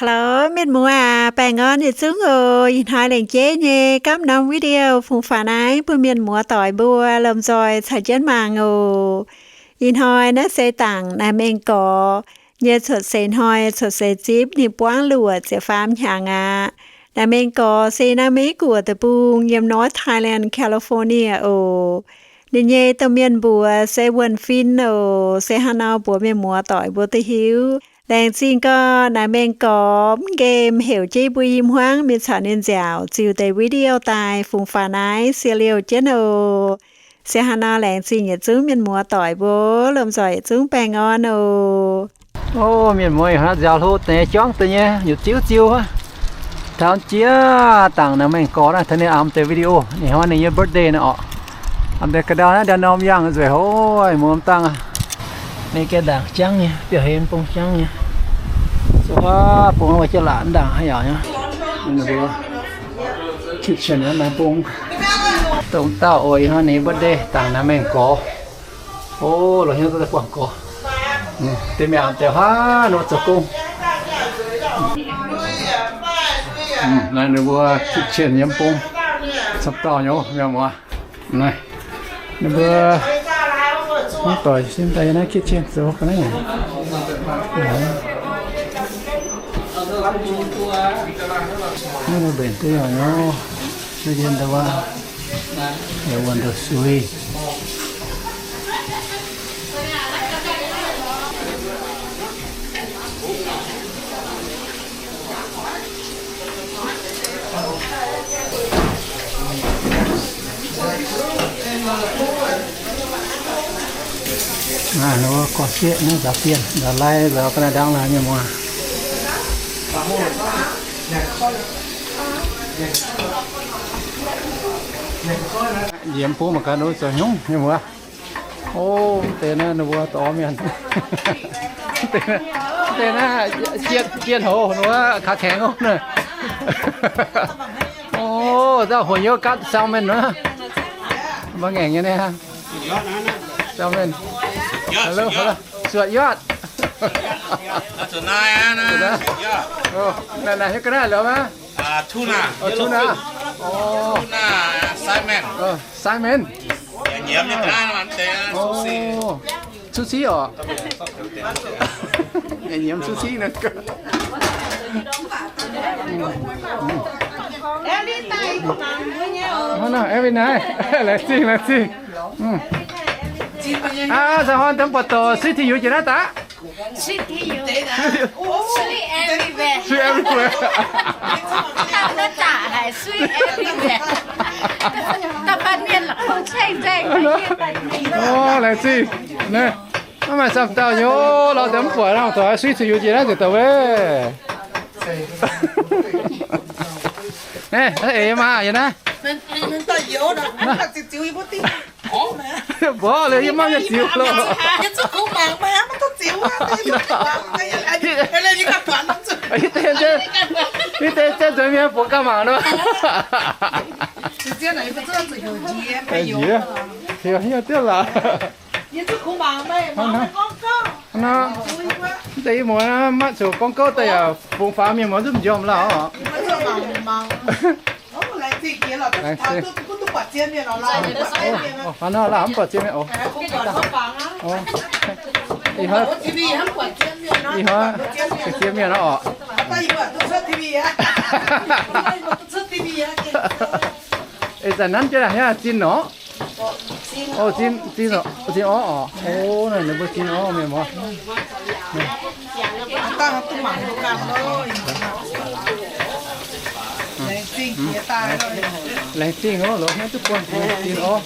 Hello, mienh muoz aac, baengh orn yietc zungv oc. Ih hnoi lengc jeiv nyei gapv norm video fungx faaux naaiv bun mienh muoz doic mbuo lomh nzoih caux jienv mangc oc. Ih hnoi naaiv se dangc naaic mengh gorx nyei cuotv seix hnoi, cuotv seix zipv ninh buangv luoqc ziepc faam hnyangx aqv. Naaic mengh gorx se naaiv Meiv Guoqv deic-bung yiem North Thailand, California oc. Ninh nyei domh mienh mbuox se Wuonh Fin oc. Se hnangv nor mbuox mienh muoz doic mbuo duqv hiuv. Laengz zingh gau, naaic mengh gorx mv nqemh heuc jienv mbuo i hmuangv mingh caux ninh nziaauc ziux deix video daaih fungx faaux naaiv sie liouh jienv oc. Se hnangv nor laengz zingh yietc zungv mienh muoz doic mbuo, lomh nzoih yietc zungv baengh orn oc. O, mienh muoz, ih hnoi nziaaux hlo deix, juangv deix nyei, yietc ziuv ziuh aqv. Taux jiex dangc naaic mengh gorx naaiv, taux ninh aam deix video, ih hnoi ninh nyei birthday naaiv orqc. Aam deix ga'ndau naaiv ndau norm yangh nzueic hoic muoz dangh aqv. Ninh gaengh ndaangc jangv nyei, biauv heix bung jangv nyei. Zuqc bung wuov jienv laac ndaangc haaix yaac nyei. Kitchen naaiv bung. Dongh dauh oix ih hnoi ninh birthday dangc naaiv mengh gorx. O, lorz hnyouv daaih buangh gorx. Deix mienh aengx deix hnangv nor zoux gong. Naaiv ninh mbuo kitchen yiem bung, camv dauh nyei mienh muoz. Naaiv ninh mbuo hmuangv doic sin daaih yiem naaiv kitchen zoux ga'naaiv. Naaiv ninh mbenc duqv yaac nyei, yiem ndau wuov, yaac wuonh ndau sui. Naaiv gorngv sieqv naaiv nzaaux bienh, nzaaux lai, nzaaux ga'naaiv ndangv lai nyei muoz. Yiem bung mangc gaax nor zoux hnyungv nyei muoz. O, mv deix naaiv ninh mbuo dorh mienh. Mv deix naaiv, mv deix naaiv jien, jien hoz ninh mbuo kaax kaengx ov naaiv. O, dauh huonh youv gapv salmon wuov. Mbuo ngaengc nyei naaiv. Salmon. Hello, hello. Suoqv yotv. Naaiv, naaiv hiuv ga'naaiv lorqc maiv? Tuna. Tuna. Salmon. Salmon. Nyiemz nyei ga'naaiv mv deix sushi. Sushi orqc. Nyiemz sushi naaiv. Every night. Laengz zingh, laengz zingh. Aa, za'horn deix mv buatc dorc, sweet to you jiex naaiv daaih. Sweet to you. Sweet everywhere. Sweet everywhere. Dauh mienh la'kuqv ceng nzengc. O, laengz zingh. Naaiv, maiv maaih camv dauh nyei, lorz deix mv buatc nor, dorc sweet to you jiex naaiv nzengc douc weic. Naaiv eix maah, yiem naaiv. Mborqv liuz yie maiv nyei ziux loh. Yie deix jienv nzuonx mienh buoz ganh mangc nor. Nziex, hiuv hiuv diuv laac. Hnangv naaiv, mv deix yie muoz maiv zuqc gorngv gouv daaih yaac fungx faaux mienh muoz zungv m'njormh lauh oc. Hnangv naaiv lauh mv buatc zien mienh oc. Ih hnoi, ih hnoi se zien mienh oc. Ih zanc nanv jienv hnyangx zinh oc. O, zinh, zinh, zinh orv oc. O, naaiv ninh mbuo zinh orv mienh muoz. Laengz zingh oc, lorz hnyouv duqv buangh zinh orv.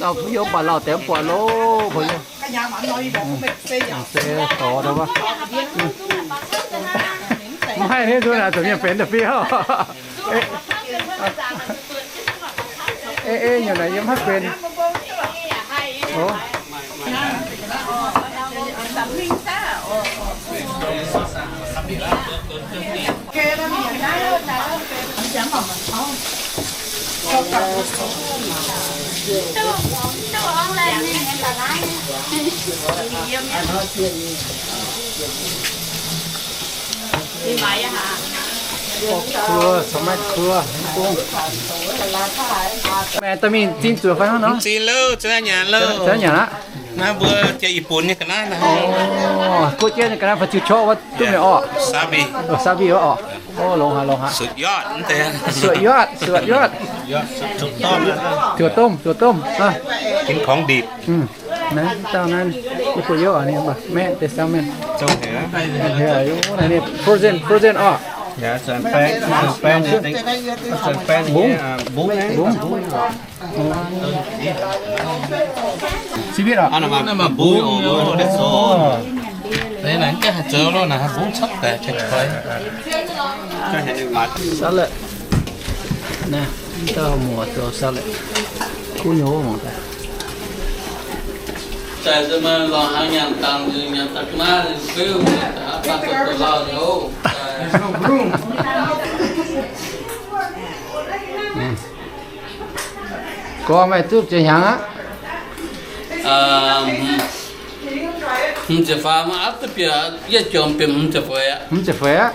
Dauh puix youh baac lauh deix mv buatc loh, puix youh. Se dorh wuov. Maiv haih, nduov naaic zuqc mienh benx da'fiev. Ei, ei, nyungc naaic yie maiv benx. ครัว สมัยครัว แม่ตามีน zinh zuoqc fai hnangv nor? Zinh loh, zuov nyanc loh. Zuov nyanc aqv. Naaiv mbuo jiex Ih Bun nyei ga'naaiv naaiv. Orv, guoqv jienv nyei ga'naaiv fai ziu qorqv wuov duqv mingh orqc. Saav mbi. Orv, saav mbi wuov orqc. Orv, longx haic, longx haic. Suotc yuotv, suotc yuotv. Zuoqc domh, zuoqc domh. Naaiv dauh naaiv, yie mbuo yie oc, ninh mbuo maeqv deix saeng mienh. Naaiv ninh frozen, frozen orqc. Mbungv, mbungv. Sipit orqc. Naaiv maaih mbungv oc. Naaiv gengh haih zoux loh, naaiv mbungv camv daaih, salad. Naaiv dauh muoz zoux salad. Kuv nyei mangc daaih. Gorx, meih duqv ziex hnyangx aqv? Hmz ziepc faam, aav duqv bieqc yietv jomc, bieqc hmz ziepc feix aqv. Hmz ziepc feix aqv?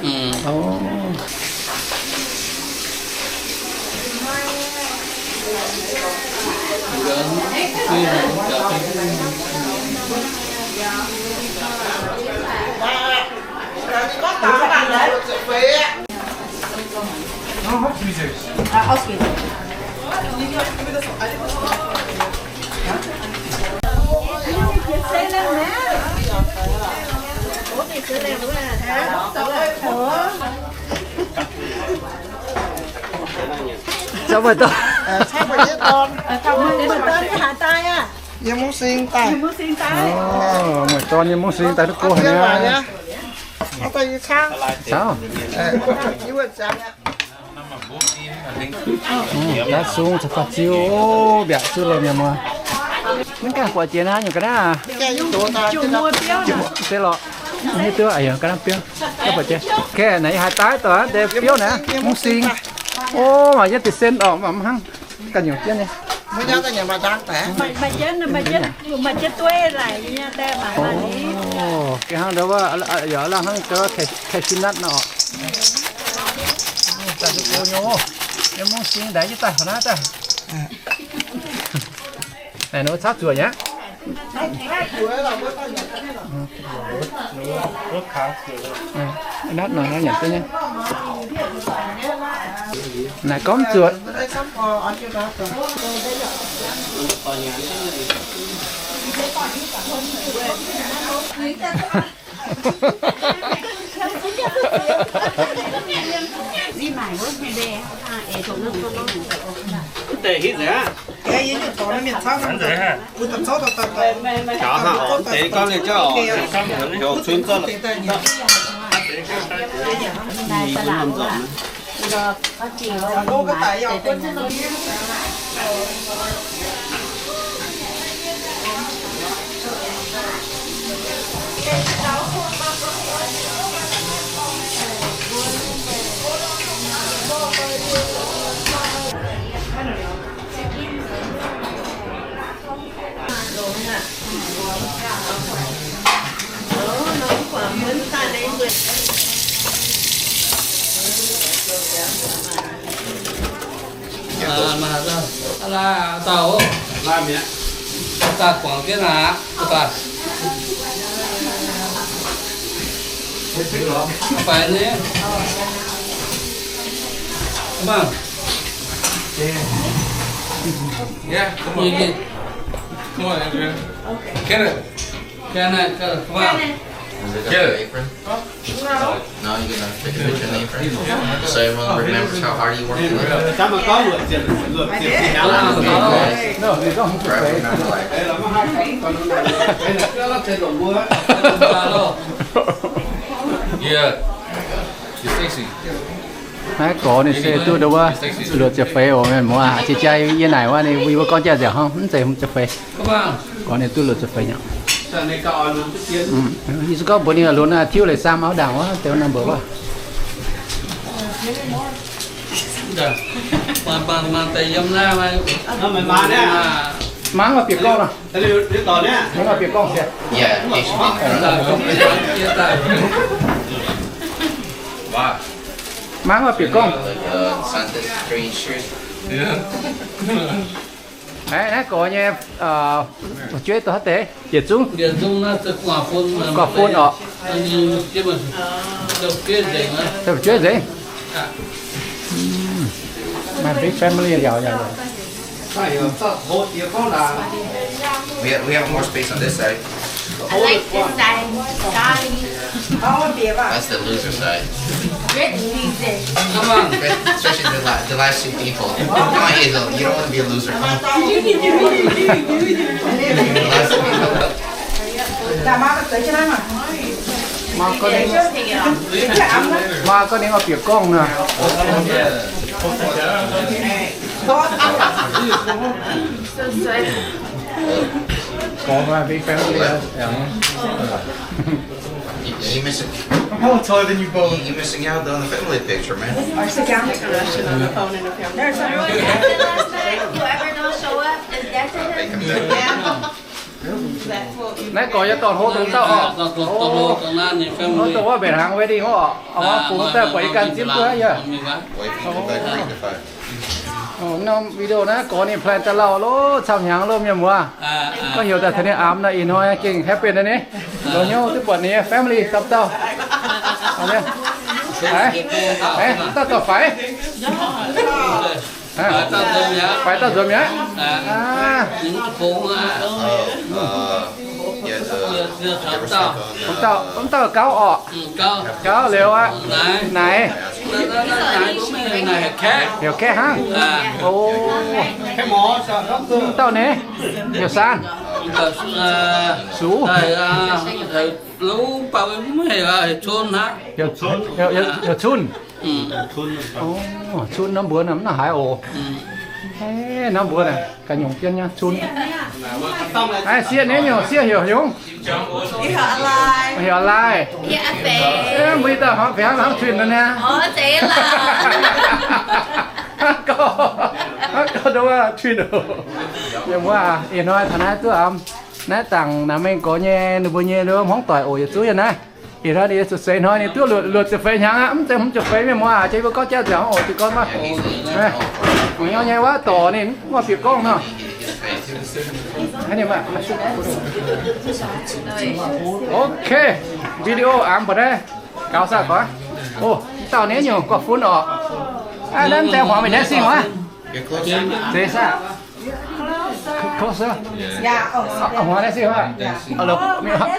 Caux muoz-dorn, muoz-dorn nyei haaix daaih aqv? Yiem Mungv Sing daaih. Muoz-dorn nyei Mungv Sing daaih duqv go haic aqv. Caux. Daaih sung caux faah ziu, mbiaauc zuqv loh mienh muoz. Mv gaengh buatc jiex naaiv nyungc ga'naaiv aac. Deix lorqc. Hiuv duqv a'youc ga'naaiv biouv. Kaeqv, naaiv yie haaix daaih dorh deix biouv naaiv, Mungv Sing. O, maaih jienv deix sen orqc, mv hnangv ganh nyungc jienv nyei. O, gengh hnangv ndau wuov, yaac hnangv ndau wuov Cashew nut nor orqc. Daaih duqv go nyei. Mungv Sing ndaix jienv daaih, naaiv daaih. Naaiv nor caux zuoqc nyei aqv. Nat nor nyanc duqv nyei. Naaiv gormx zuoqc. Mv deix hitv nzengc aqv. Gaux hnangv oc, deix gorngv ninh jauv oc, heuc cun zorqv. Mv daaih guangc jienv aqv. Faix nyei. Mv baac. Can I, can I, come on. Is it just an apron? No, you gonna take a picture in the apron? So everyone remembers how hard you worked in it? Forever remember, like, yeah. Naaiv gorx ninh se duqv ndau wuov luoqc ziepc feix oc, mienh muoz. Jiex jaax yie naaic wuov ninh, yie mbuo gorngv jaax nzengc hnangv, mv zeiz hmz ziepc feix. Gorx ninh duqv luoqc ziepc feix nyei. Yie se gorngv mbuox ninh lunx tiuv leiz saam auv ndaangc wuov, deix number wuov. Mangv oix bieqc gorngv nor. Mangv oix bieqc gorngv siec. Mangv oix bieqc gorngv. Naaiv gorx nyei fu'jueiv dongh haaix deix? Yietc zungv. Guaax fun orqc. Fu'jueiv nzengc. My big family. We have, we have more space on this side. I like this side. Sorry. That's the loser side. Red reason. Come on. Especially the, la- the last two people. Come on, Hazel. You don't want to be a loser. Come on. The last two people. Maa gorngv ninh, maa gorngv ninh oix bieqc gorngv nor. Gorngv big family. You, you missing, you, you missing out on the family picture, man. Whoever don't show up is dead to him. Naaiv gorx yie dorh hlo dongh dauh orqc. Hlo dongh wuov mbenc hnaangx wedding orqc. Bungx daaih buatc yie ganh zipv duqv yie. Norm video naaiv gorx ninh plan daaih lauh loh, camv hnyangx loh mienh muoz. Gorngv heuc daaih taux ninh aamx nor, ih hnoi gengh happy nor ni. Loz-hnyouv duqv buatc ninh nyei family dauh dauh. Dauh dauh faix. Faix dauh nzuonx mi'aqv. Wuov dauh gauv orqc. Gauv liuz aqv. Naaic. Heuc Kaeqv hnangv. O, dauh naaiv heuc Saan. Suv. Heuc Cunh. Cunh norm mbuox mv nor haaix oc. Norm mbuox ga'nyungc jienv nyei Cunh. Sieqv naaiv nyungc, sieqv heuc nyungc. Heuc Laai. Mbuo dauh hnangv fih hnangv Cunh nor niaa. Hnangv gorngv, hnangv gorngv Cunh oc. Mienh muoz aac, ih hnoi taux naaiv duqv aamx. Naaiv dangc naaic mengh gorx nyei, ninh mbuo nyei hmuangv doic oc, yietc zungv yie naaiv. Ih hnoi ninh yietc zuqc seix hnoi ninh duqv luoqc, luoqc ziepc feix hnyangx aqv, mv zeiz hmz ziepc feix mienh muoz aac, jiex mbuo gorngv jaav nziangx oc, jiex gorngv maah. Mangc nyor nyei wuov dorc ninh mv oix bieqc gorngv nor. Ok, video aamx mbuo naaiv gaux saah gorx. O, dauh naaiv nyungc guaih fun orqc. Naaiv mv zeiz hmuangx mingh naaiv singh wuov. Zeiz saah. Closer. Hmuangx naaiv singh wuov. La'buatc mingh hnangv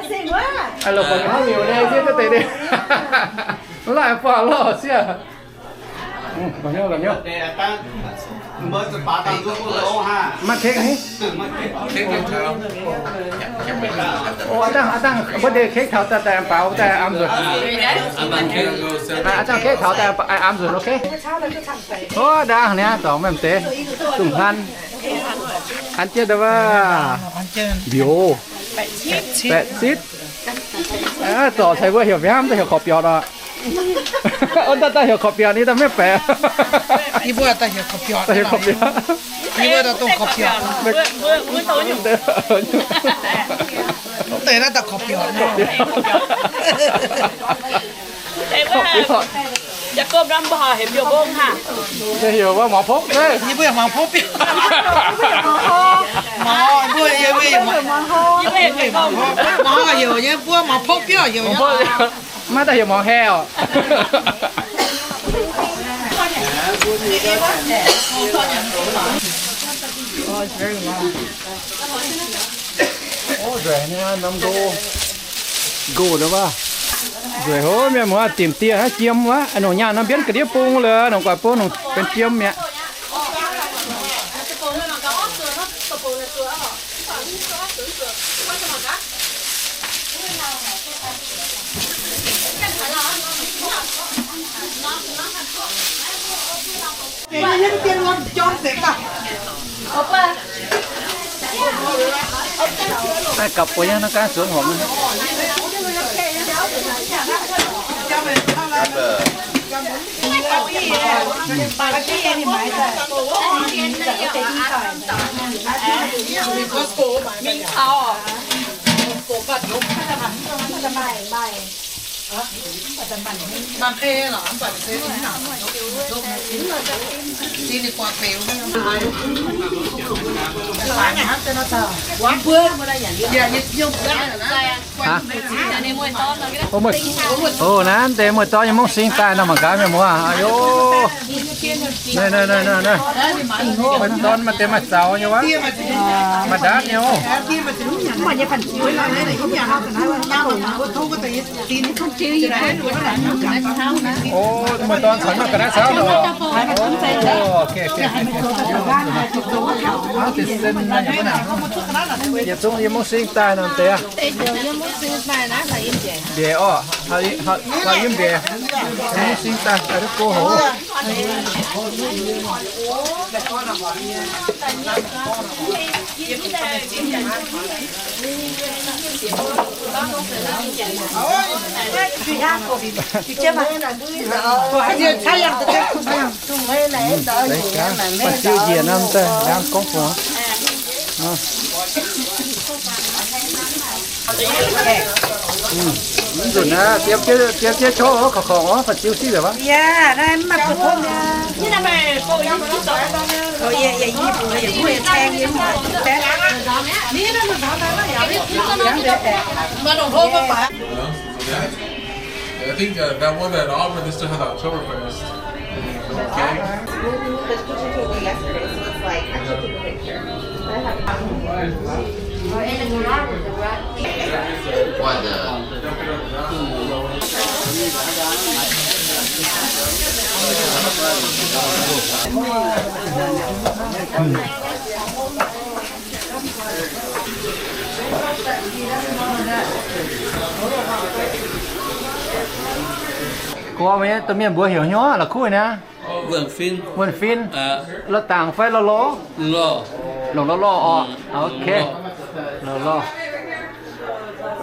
liuz naaiv sieqv duqv deix ni. Laaih buangh lorh sieqv. Lorz hnyouv, lorz hnyouv. Maaih cake ni? O, aav dangh, aav dangh birthday cake taux daaih daaih baaux daaih aamx nzunc. Aav dangh cake taux daaih aamx nzunc, ok. O, dangh niaa, dorngx maiv deix, dungz hlan. An jienv daaih wuov, mbiuz, baeqc zitv. Zorc cai mbuo heuc mbiaamv, daaih heuc korv biauc oc. O, daaih, daaih heuc korv biauc ni, daaih maiv baeqc. Yie mbuo daaih heuc korv biauc, daaih heuc korv biauc. Yie mbuo daaih dongh korv biauc. Mv deix naaiv daaih korv biauc. Korv biauc. Yaac gorngv ndamv mbuo heuc mbiouh mbong haic. Heuc wuov mangc pokv, yie mbuo yaac mangc pokv biauv. Mangc mbuo, yie mbuo yaac mangc, mangc heuc nyei, mbuo mangc pokv biauv heuc nyei. Maiv daaih heuc mangc hae oc. Nzueic nyei norm nqo, nqo ndau wuov. Nzueic hov, mienh muoz, dimc dieh hnangv jiem wuov. Nongc nyaanh norm mbienv ga'ndiev bung lorqc, nongc guaix bung nongc benx jiem mi'aqv. Naaiv gapv buo nyei, naaiv gaanv zuonx horpc. Hah? Ov, muoz, ov, naaiv deix muoz-dorn nyei mungv sing daaih nor, mangc gaax mienh muoz. Aa, naaiv, naaiv, naaiv, naaiv, muoz-dorn maaih deix maaih zaux nyei wuov. Maaih ndaatv nyei ov. Ov, muoz-dorn caux maiv ga'naaiv caux nor. Ov, okay, okay, okay. Yietc zungv yiem mungv sing daaih nor deix aqv. Mbiaec orqc, haaix yiem mbiaec, mungv sing daaih, daaih duqv go hoc. Faah-ziu njiec nor, daaih nqaang gorngv fungc. Mv nzunc naaiv, diev jienv, diev jienv qouv oc, kouv kouv oc, faah-ziu siqv liuz aqv. I think uh, that one at Auburn, they still have the Oktoberfest. Okay. This was yesterday, so it's like, I took a picture. Gorx mienh, domh mienh mbuox heuc hnyouv la'kuqv naaiv. Wuonh Fin. Wuonh Fin. Loz-dangc fai Loz-lorh? Longc Loz-lorh oc. Ok. Loz-lorh.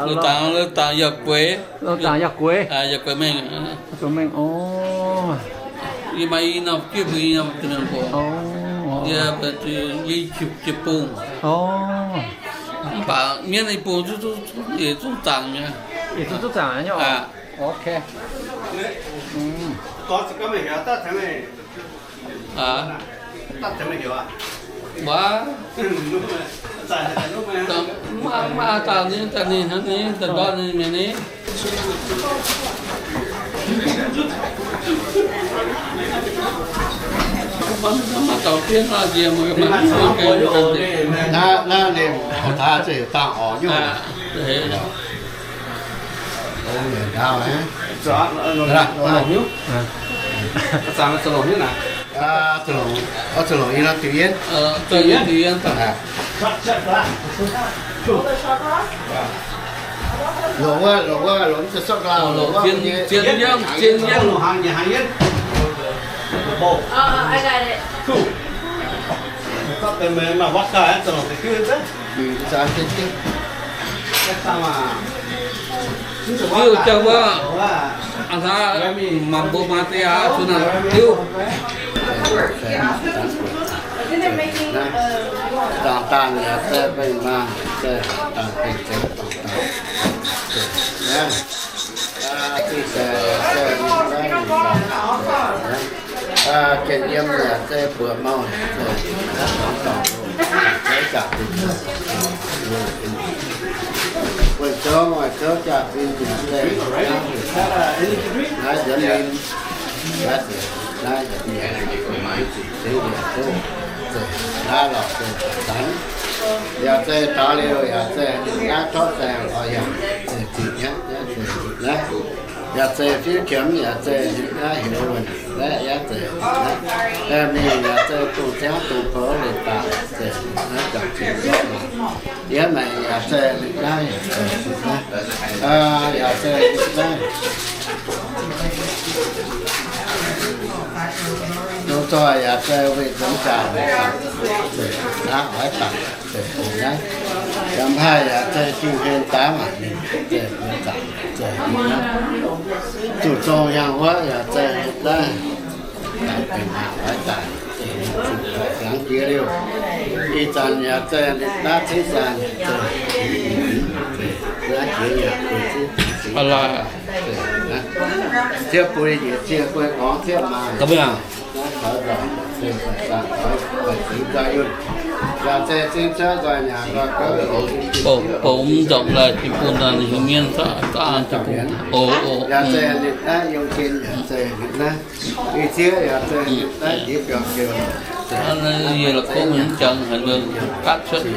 Loz-dangc, loz-dangc yaac gueix. Loz-dangc yaac gueix. Yaac gueix mengh. Gueix mengh, o. Yie maaih i norm juiv bung, i norm juiv mengh bung. Yie, yie qiex bung. Mv baac mienv i bung yietc zungv zaangc nyei. Yietc zungv zungv zaangc nyei oc. Ok. Waac, maaih, maaih dauh ninh, dauh ninh hnangv ninh, dauh ndortv ninh mienh ninh. Naaiv, naaiv ninh taux zuqc dangh orc nyungc. Longc wuov, longc wuov, longc wuov, longc zien, zien yiem, zien yiem. Diuh jauv wuov, a'hneiv mangc mbuo maaih deix aqv, zuqc naaic diuh. Dangh dangh yaac se bengh maah, se dangh bengh zengx dangh dangh. Naaiv, aa, diuh se, se, naaiv, aa, gengh yiem yaac se buoz mouh, se, naaiv dangh dangh, se jaax fim, wuonh zouv, wuonh zouv jaax fim, naaiv nzuonx mingh, naaiv nzuonx mingh, naaiv nzuonx mingh, naaiv lorz se zanx, yaac se taux liuz yaac se naaiv torqv saeng lorz yaac se zingh nyaiv, naaiv se naaiv, yaac se fiuv qiemx, yaac se naaiv heuc wuonh, naaiv yaac se naaiv, mingh yaac se dongh ziangv dongh poux leiz-baaix, se naaiv jangx zingh zorqv maah. Yie maengc yaac se naaiv, naaiv, yaac se naaiv. Lungh zoih yaac se weih nzuonx jaax, naaiv oix dangx, naaiv. Yaac mv haih yaac se jingh hlen daav maah, naaiv. Zuqc zong hiaangx wuov yaac se naaiv. Laengz jiex liuz, ih zanc yaac zeiz naaiv cingv zaanh, naaiv jiex yaac ziepc bui njiec ziec guei gorngv ziepc maaih. Naaiv taux nzauc, yaac zeiz cingv cuotv nzoih nyanc nqoi gouv, bouc mv nzormc laaih, Tin-Bung naaic heuc mienh zaqv, zaqv Tin-Bung. Yaac zeiz ninh naaiv yiem gen yaac zeiz ninh naaiv, ih zieqv yaac zeiz ninh naaiv jiex biauc jiouc, yie la'kuqv mienh jangx haaix ndon gaatv cuotv.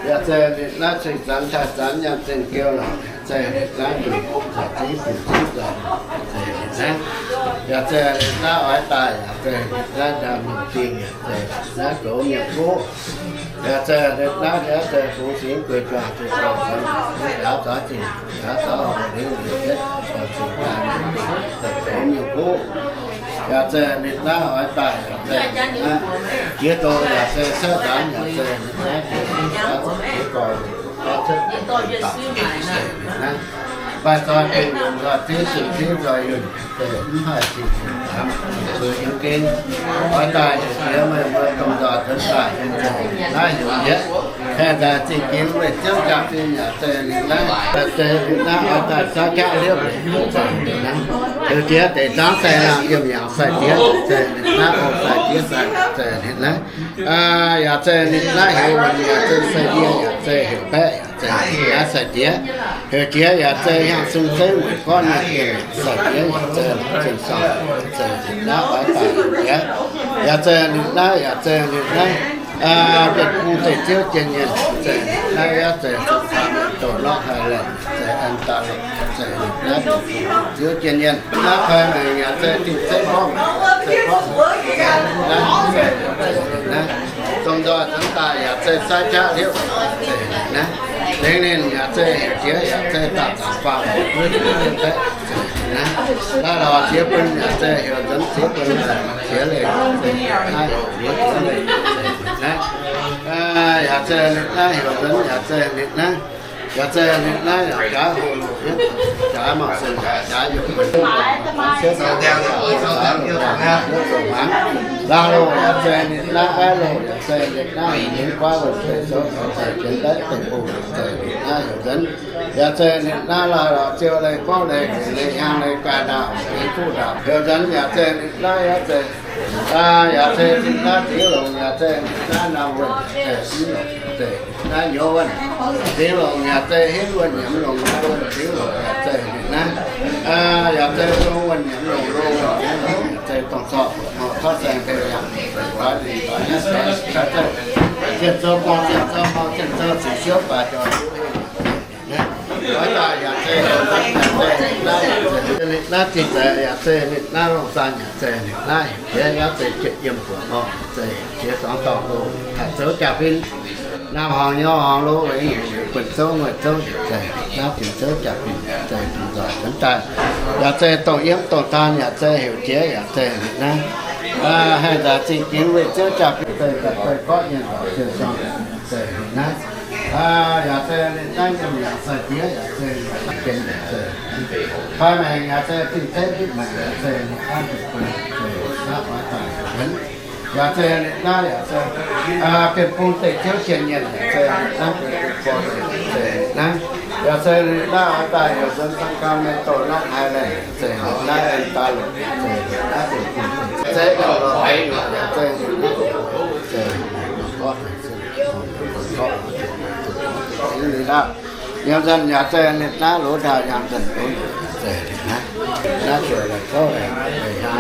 Yaac zeiz ninh naaiv cing zanx taaih zanx nyaanh zinh geu lorqc, zeiz ninh naaiv nzunc za'gengh zinh zinh zoux, zeiz ninh naaiv. Yaac zeiz ninh naaiv oix daaih, yaac zeiz ninh naaiv ndaam mingh dingh, yaac zeiz naaiv goux mienh guv. Yaac zeiz ninh naaiv, yaac zeiz fungx singx gueic juangc zuqc dorh nzuonx, yaac zaux zinh, yaac zaux horngh lingh liuz yietv, dorh zinh daaih mingh dingh, zeiz goux mienh guv. Yaac zeiz ninh naaiv oix daaih, yaac zeiz ninh naaiv jiex doz, yaac zeiz cuotv nzaanx, yaac zeiz ninh naaiv jiex, yaac zeiz jiex gorx, yaac cuotv daaih, zeiz ninh naaiv maaih zoi gengh yunh, nzoih ziev zinh ziev nzoih yunh, zeiz mv haih zinh zinh baamz, zuqc yiem gen. Oix daaih heuc jiex meih mbuo domh nzoih zuonx daaih, naaiv heuc jiex haengh daaih zingh ginx weih ziouv jaa-fin, yaac zeiz ninh naaiv, zeiz ninh naaiv oix daaih saaiv jaav liouv, zeiz ninh naaiv heuc jiex deix zaangv sai laangh yiem yangh sai-diex, zeiz ninh naaiv ong sai-diex sai, zeiz ninh naaiv. Yaac zeiz ninh naaiv heuc wuonh, yaac zeiz sai-yie, yaac zeiz heuc baeqv, yaac zeiz naaiv sai-diex. Heuc jiex yaac zeiz hiaang sun zeiv mueic gorqv nyei mienh, sai-diex yaac zeiz zinh sorng, zeiz naaiv oix daaih heuc jiex. Yaac zeiz ninh naaiv, yaac zeiz ninh naaiv, Bienh Bung deic-ziouv jien nyienh, zeiz naaiv yaac zeiz zoux faam doh norqv haih laengh, zeiz an daaih longc, zeiz naaiv Bienh Bung deic-ziouv jien nyienh. Naaiv fai maengc yaac zeiz dingh zeiv mborqv, zeiz mborqv, naaiv, naaiv, domh nzoih zuonx daaih yaac zeiz saaiv jaav liouv, zeiz naaiv. Lengz ninh yaac zeiz heuc jiex yaac zeiz daaih zaangc faam, naaiv, naaiv lorz ziex bun yaac zeiz heuc nzuonx ziex bun, ziex leiz, naaiv, naaiv, yaac zeiz ninh naaiv heuc nzuonx yaac zeiz ninh naaiv, yaac zeiz ninh naaiv yaac jaaix hoc loc, jaaix mangc seix, jaaix yaac, laangh loc yaac zeiz ninh naaiv, aiv loc yaac zeiz ninh naaiv, ninh guaav wuonh deix zoux, zeiz jienv daaih deic-bung, zeiz ninh naaiv heuc nzuonx. Yaac zeiz ninh naaiv laih lorz ziou leiz, gorngv leiz, leiz hiaang leiz, gaaix ndaauh, leiz kuv ndaauh, heuc nzuonx yaac zeiz ninh naaiv, yaac zeiz, yaac zeiz ninh naaiv zingx longc, yaac zeiz ninh naaiv naamh wuonh, zeiz zingx longc, zeiz naaiv nyouz wuonh. Zingx longc yaac zeiz henv wuonh, nyiemz longc naaiv wuonh, zingx longc yaac zeiz ninh naaiv, yaac zeiz zong wuonh, nyiemz longc lo wuonh, zingx longc yaac zeiz dongh zorqv buoqc horqc tov saeng deix yangh, zeiz doix ninh doix, yaac zeiz zienh zou gorngv zienh zou hmuangx, zienh zou ziqc siouv baaix jauv. Oix daaih yaac zeiz, yaac zeiz ninh naaiv, ninh naaiv zinh daaih yaac zeiz ninh naaiv longh zaanh, yaac zeiz ninh naaiv heuc jiex, yaac zeiz jiex yiem buoqc horngh, zeiz jiex zuangx dorngh loh, haih zoux jaa-fin. Naamh horngz nyorx horngz lo, buonv zouv mueiz zouv, zeiz naaiv bienh zouv jaa-fin, zeiz bienh nzoih zuonx daaih, yaac zeiz dongh yiemv dongh taan, yaac zeiz heuc jiex, yaac zeiz ninh naaiv haih nzaaux zingh ginx weih ziouv jaa-fin, zeiz daaih gorqv nyei nzaaux zienh sorng, zeiz ninh naaiv. Yaac zeiz ninh naaiv yiem yaac sai-diex, yaac zeiz ninh naaiv gen, yaac zeiz fai maengc, yaac zeiz dingh zeiv nditv maengc, yaac zeiz ninh naaiv deic-bung, zeiz naaiv oix daaih nzuonx. Yaac zeiz ninh naaiv, yaac zeiz Bienh Bung deic-ziouv jien nyienh, yaac zeiz ninh naaiv deic-bung, zeiz ninh naaiv. Yaac zeiz ninh naaiv oix daaih heuc nzuonx Zong Gau Mengh Douh naaiv haaix laengh, zeiz ninh naaiv en daaih longc, zeiz ninh naaiv Bienh Bung, zeiz ninh lorqc, zeiz ninh naaiv, zeiz ninh naaiv. Yiem nzunc yaac zeiz ninh naaiv loz ndaauh, yiem nzunc loz, zeiz ninh naaiv, naaiv ziouc la'kuqv hnyangx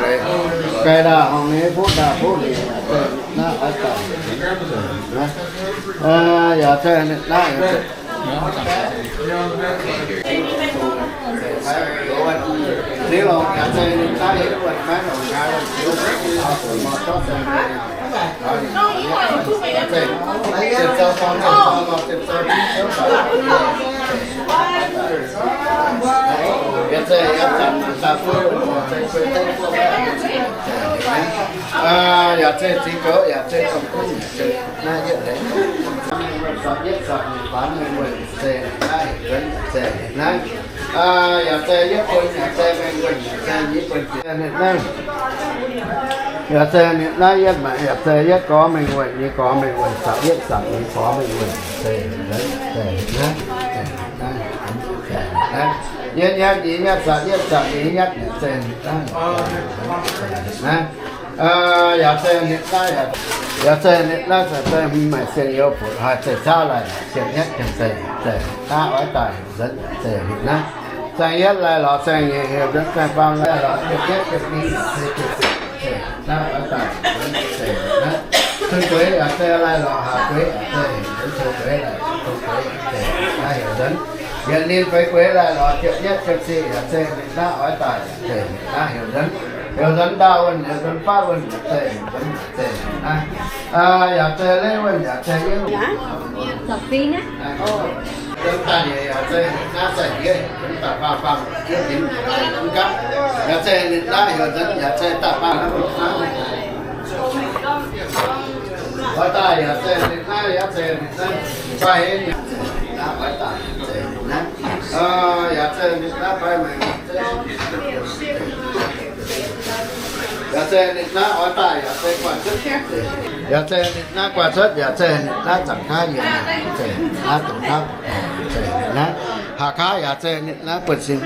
leiz, gaih ndaauh horngh nyei, fuqv ndaauh fuqv nyei, zeiz ninh naaiv oix daaih, yaac zeiz ninh naaiv, zingx longc yaac zeiz ninh naaiv, maiv longc nqa'haav, yaac zeiz zingx goux, yaac zeiz zong gunv, yaac zeiz naaiv yietv leiz, yietv zoux faanx mienh wuonh, zeiz naaiv heuc nzuonx, zeiz naaiv. Yaac zeiz yietv bun, yaac zeiz mengh wuonh, yaac zeiz nyei bun jiex ninh naaiv. Yaac zeiz ninh naaiv yietv maengc, yaac zeiz yietv gorx mengh wuonh, nyei gorx mengh wuonh, zaangc yietv zaangc nyei gorx mengh wuonh, zeiz naaiv, zeiz naaiv, zeiz naaiv, yietv nyatv nyei nyatv, zaangc yietv zaangc nyei nyatv, zeiz naaiv, naaiv. Yaac zeiz ninh naaiv, yaac zeiz ninh naaiv, zeiz maiv maaih sienx youz fuqv haih zeiz caqv laih, sienx nyatv jiex zeiz, zeiz naaiv oix daaih nzuonx, zeiz ninh naaiv. Zaeng yietv laih lorz zaeng nyeic heuc nzuonx, zaeng faam laih lorz ziepc yietv, ziepc nyeic, ziepc siec, naaiv oix daaih nzuonx, zeiz naaiv. Zunh gueix yaac zeiz laih lorz haaz gueix, zeiz nzuonx zunh gueix laih, zunh gueix, zeiz naaiv heuc nzuonx. Yietc ninh feix gueix laih lorz ziepc yietv, ziepc siec yaac zeiz ninh naaiv oix daaih, zeiz naaiv heuc nzuonx. Heuc nzuonx ndaauh wuonh, heuc nzuonx fatv wuonh, zeiz nzuonx, zeiz naaiv. Yaac zeiz leiv wuonh, yaac zeiz yietv wuonh. Nzuonx daaih nyeic yaac zeiz naaiv, daaih ndiev nzuonx daaih faam faam yietv dinc daaih mv gapv. Yaac zeiz ninh naaiv heuc nzuonx, yaac zeiz daaih faam naaiv. Oix daaih yaac zeiz ninh naaiv, yaac zeiz ninh naaiv, fai naaiv oix daaih zeiz ninh naaiv. Yaac zeiz ninh naaiv fai maengx. Yaac zeiz ninh naaiv oix daaih, yaac zeiz guaax cuotv. Yaac zeiz ninh naaiv guaax cuotv, yaac zeiz ninh naaiv zaangc kaav yiem, zeiz naaiv dongh kaav, zeiz naaiv haaz kaav, yaac zeiz ninh naaiv buonv-sin.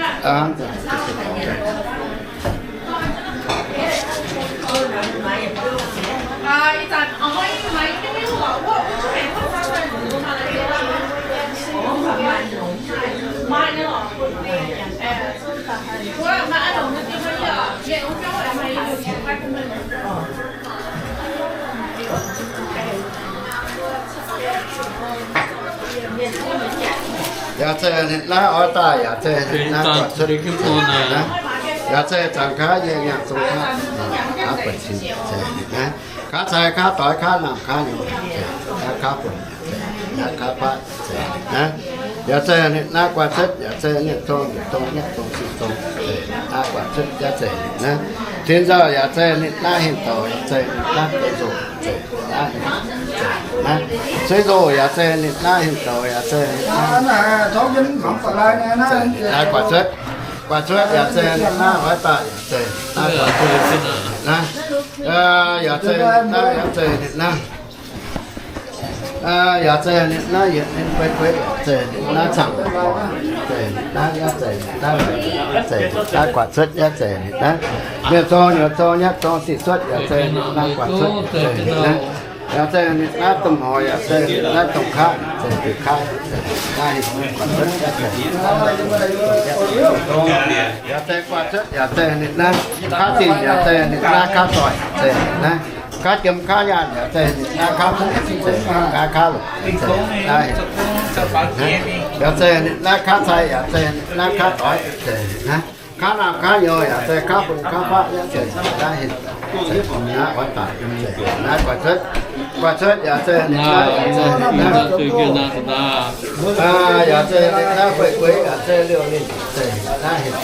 Yaac zeiz ninh naaiv oix daaih, yaac zeiz ninh naaiv guaax cuotv, yaac zeiz zaangc kaav nyei nyaanh zong kaav, kaav buonv-sin, zeiz ninh naaiv kaav cai kaav doix kaav naamh kaav nyouz, kaav buonc, naaiv kaav fatv, zeiz ninh naaiv. Yaac zeiz ninh naaiv guaax cuotv, yaac zeiz nyaanh zong, nyaanh zong, nyaanh zong, sic zong, zeiz ninh naaiv guaax cuotv, yaac zeiz ninh naaiv. Tin nzauh yaac zeiz ninh naaiv, hinh douc yaac zeiz ninh naaiv, deix nzoh zeiz ninh naaiv, hinh douc zeiz ninh naaiv. Suiv nzoh yaac zeiz ninh naaiv, hinh douc yaac zeiz ninh naaiv, naaiv guaax cuotv. Guaax cuotv yaac zeiz ninh naaiv, oix daaih yaac zeiz naaiv, guaax cuotv naaiv. Yaac zeiz ninh naaiv, yaac zeiz ninh naaiv. Yaac zeiz ninh naaiv, yietc ninh gueix gueix yaac zeiz ninh naaiv, caangh zeiz ninh naaiv, yaac zeiz ninh naaiv, zeiz ninh naaiv guaax cuotv, yaac zeiz ninh naaiv. Mienh zong, nyuoz zong, nyatv zong, sic cuotv yaac zeiz ninh naaiv guaax cuotv, zeiz ninh naaiv. Yaac zeiz ninh naaiv domh hoic, yaac zeiz ninh naaiv domh kaav, zeiz ninh kaav, zeiz ninh naaiv guaax cuotv, yaac zeiz ninh naaiv. Yaac zeiz guaax cuotv, yaac zeiz ninh naaiv kaav zinh, yaac zeiz ninh naaiv kaav doic, zeiz ninh naaiv kaav jiem kaav nyaanh, yaac zeiz ninh naaiv kaav fuqv, zeiz ninh naaiv kaav longc, zeiz ninh naaiv. Yaac zeiz ninh naaiv kaav cai, yaac zeiz ninh naaiv kaav doix, zeiz ninh naaiv kaav naamh kaav nyouz, yaac zeiz kaav bung kaav fatv, yaac zeiz ninh naaiv hinh, zeiz ninh naaiv oix daaih, zeiz ninh naaiv guaax cuotv. Guaax cuotv yaac zeiz ninh naaiv, yaac zeiz ninh naaiv, yaac zeiz ninh naaiv fei gueix, yaac zeiz liouh ninh, zeiz ninh naaiv hinh.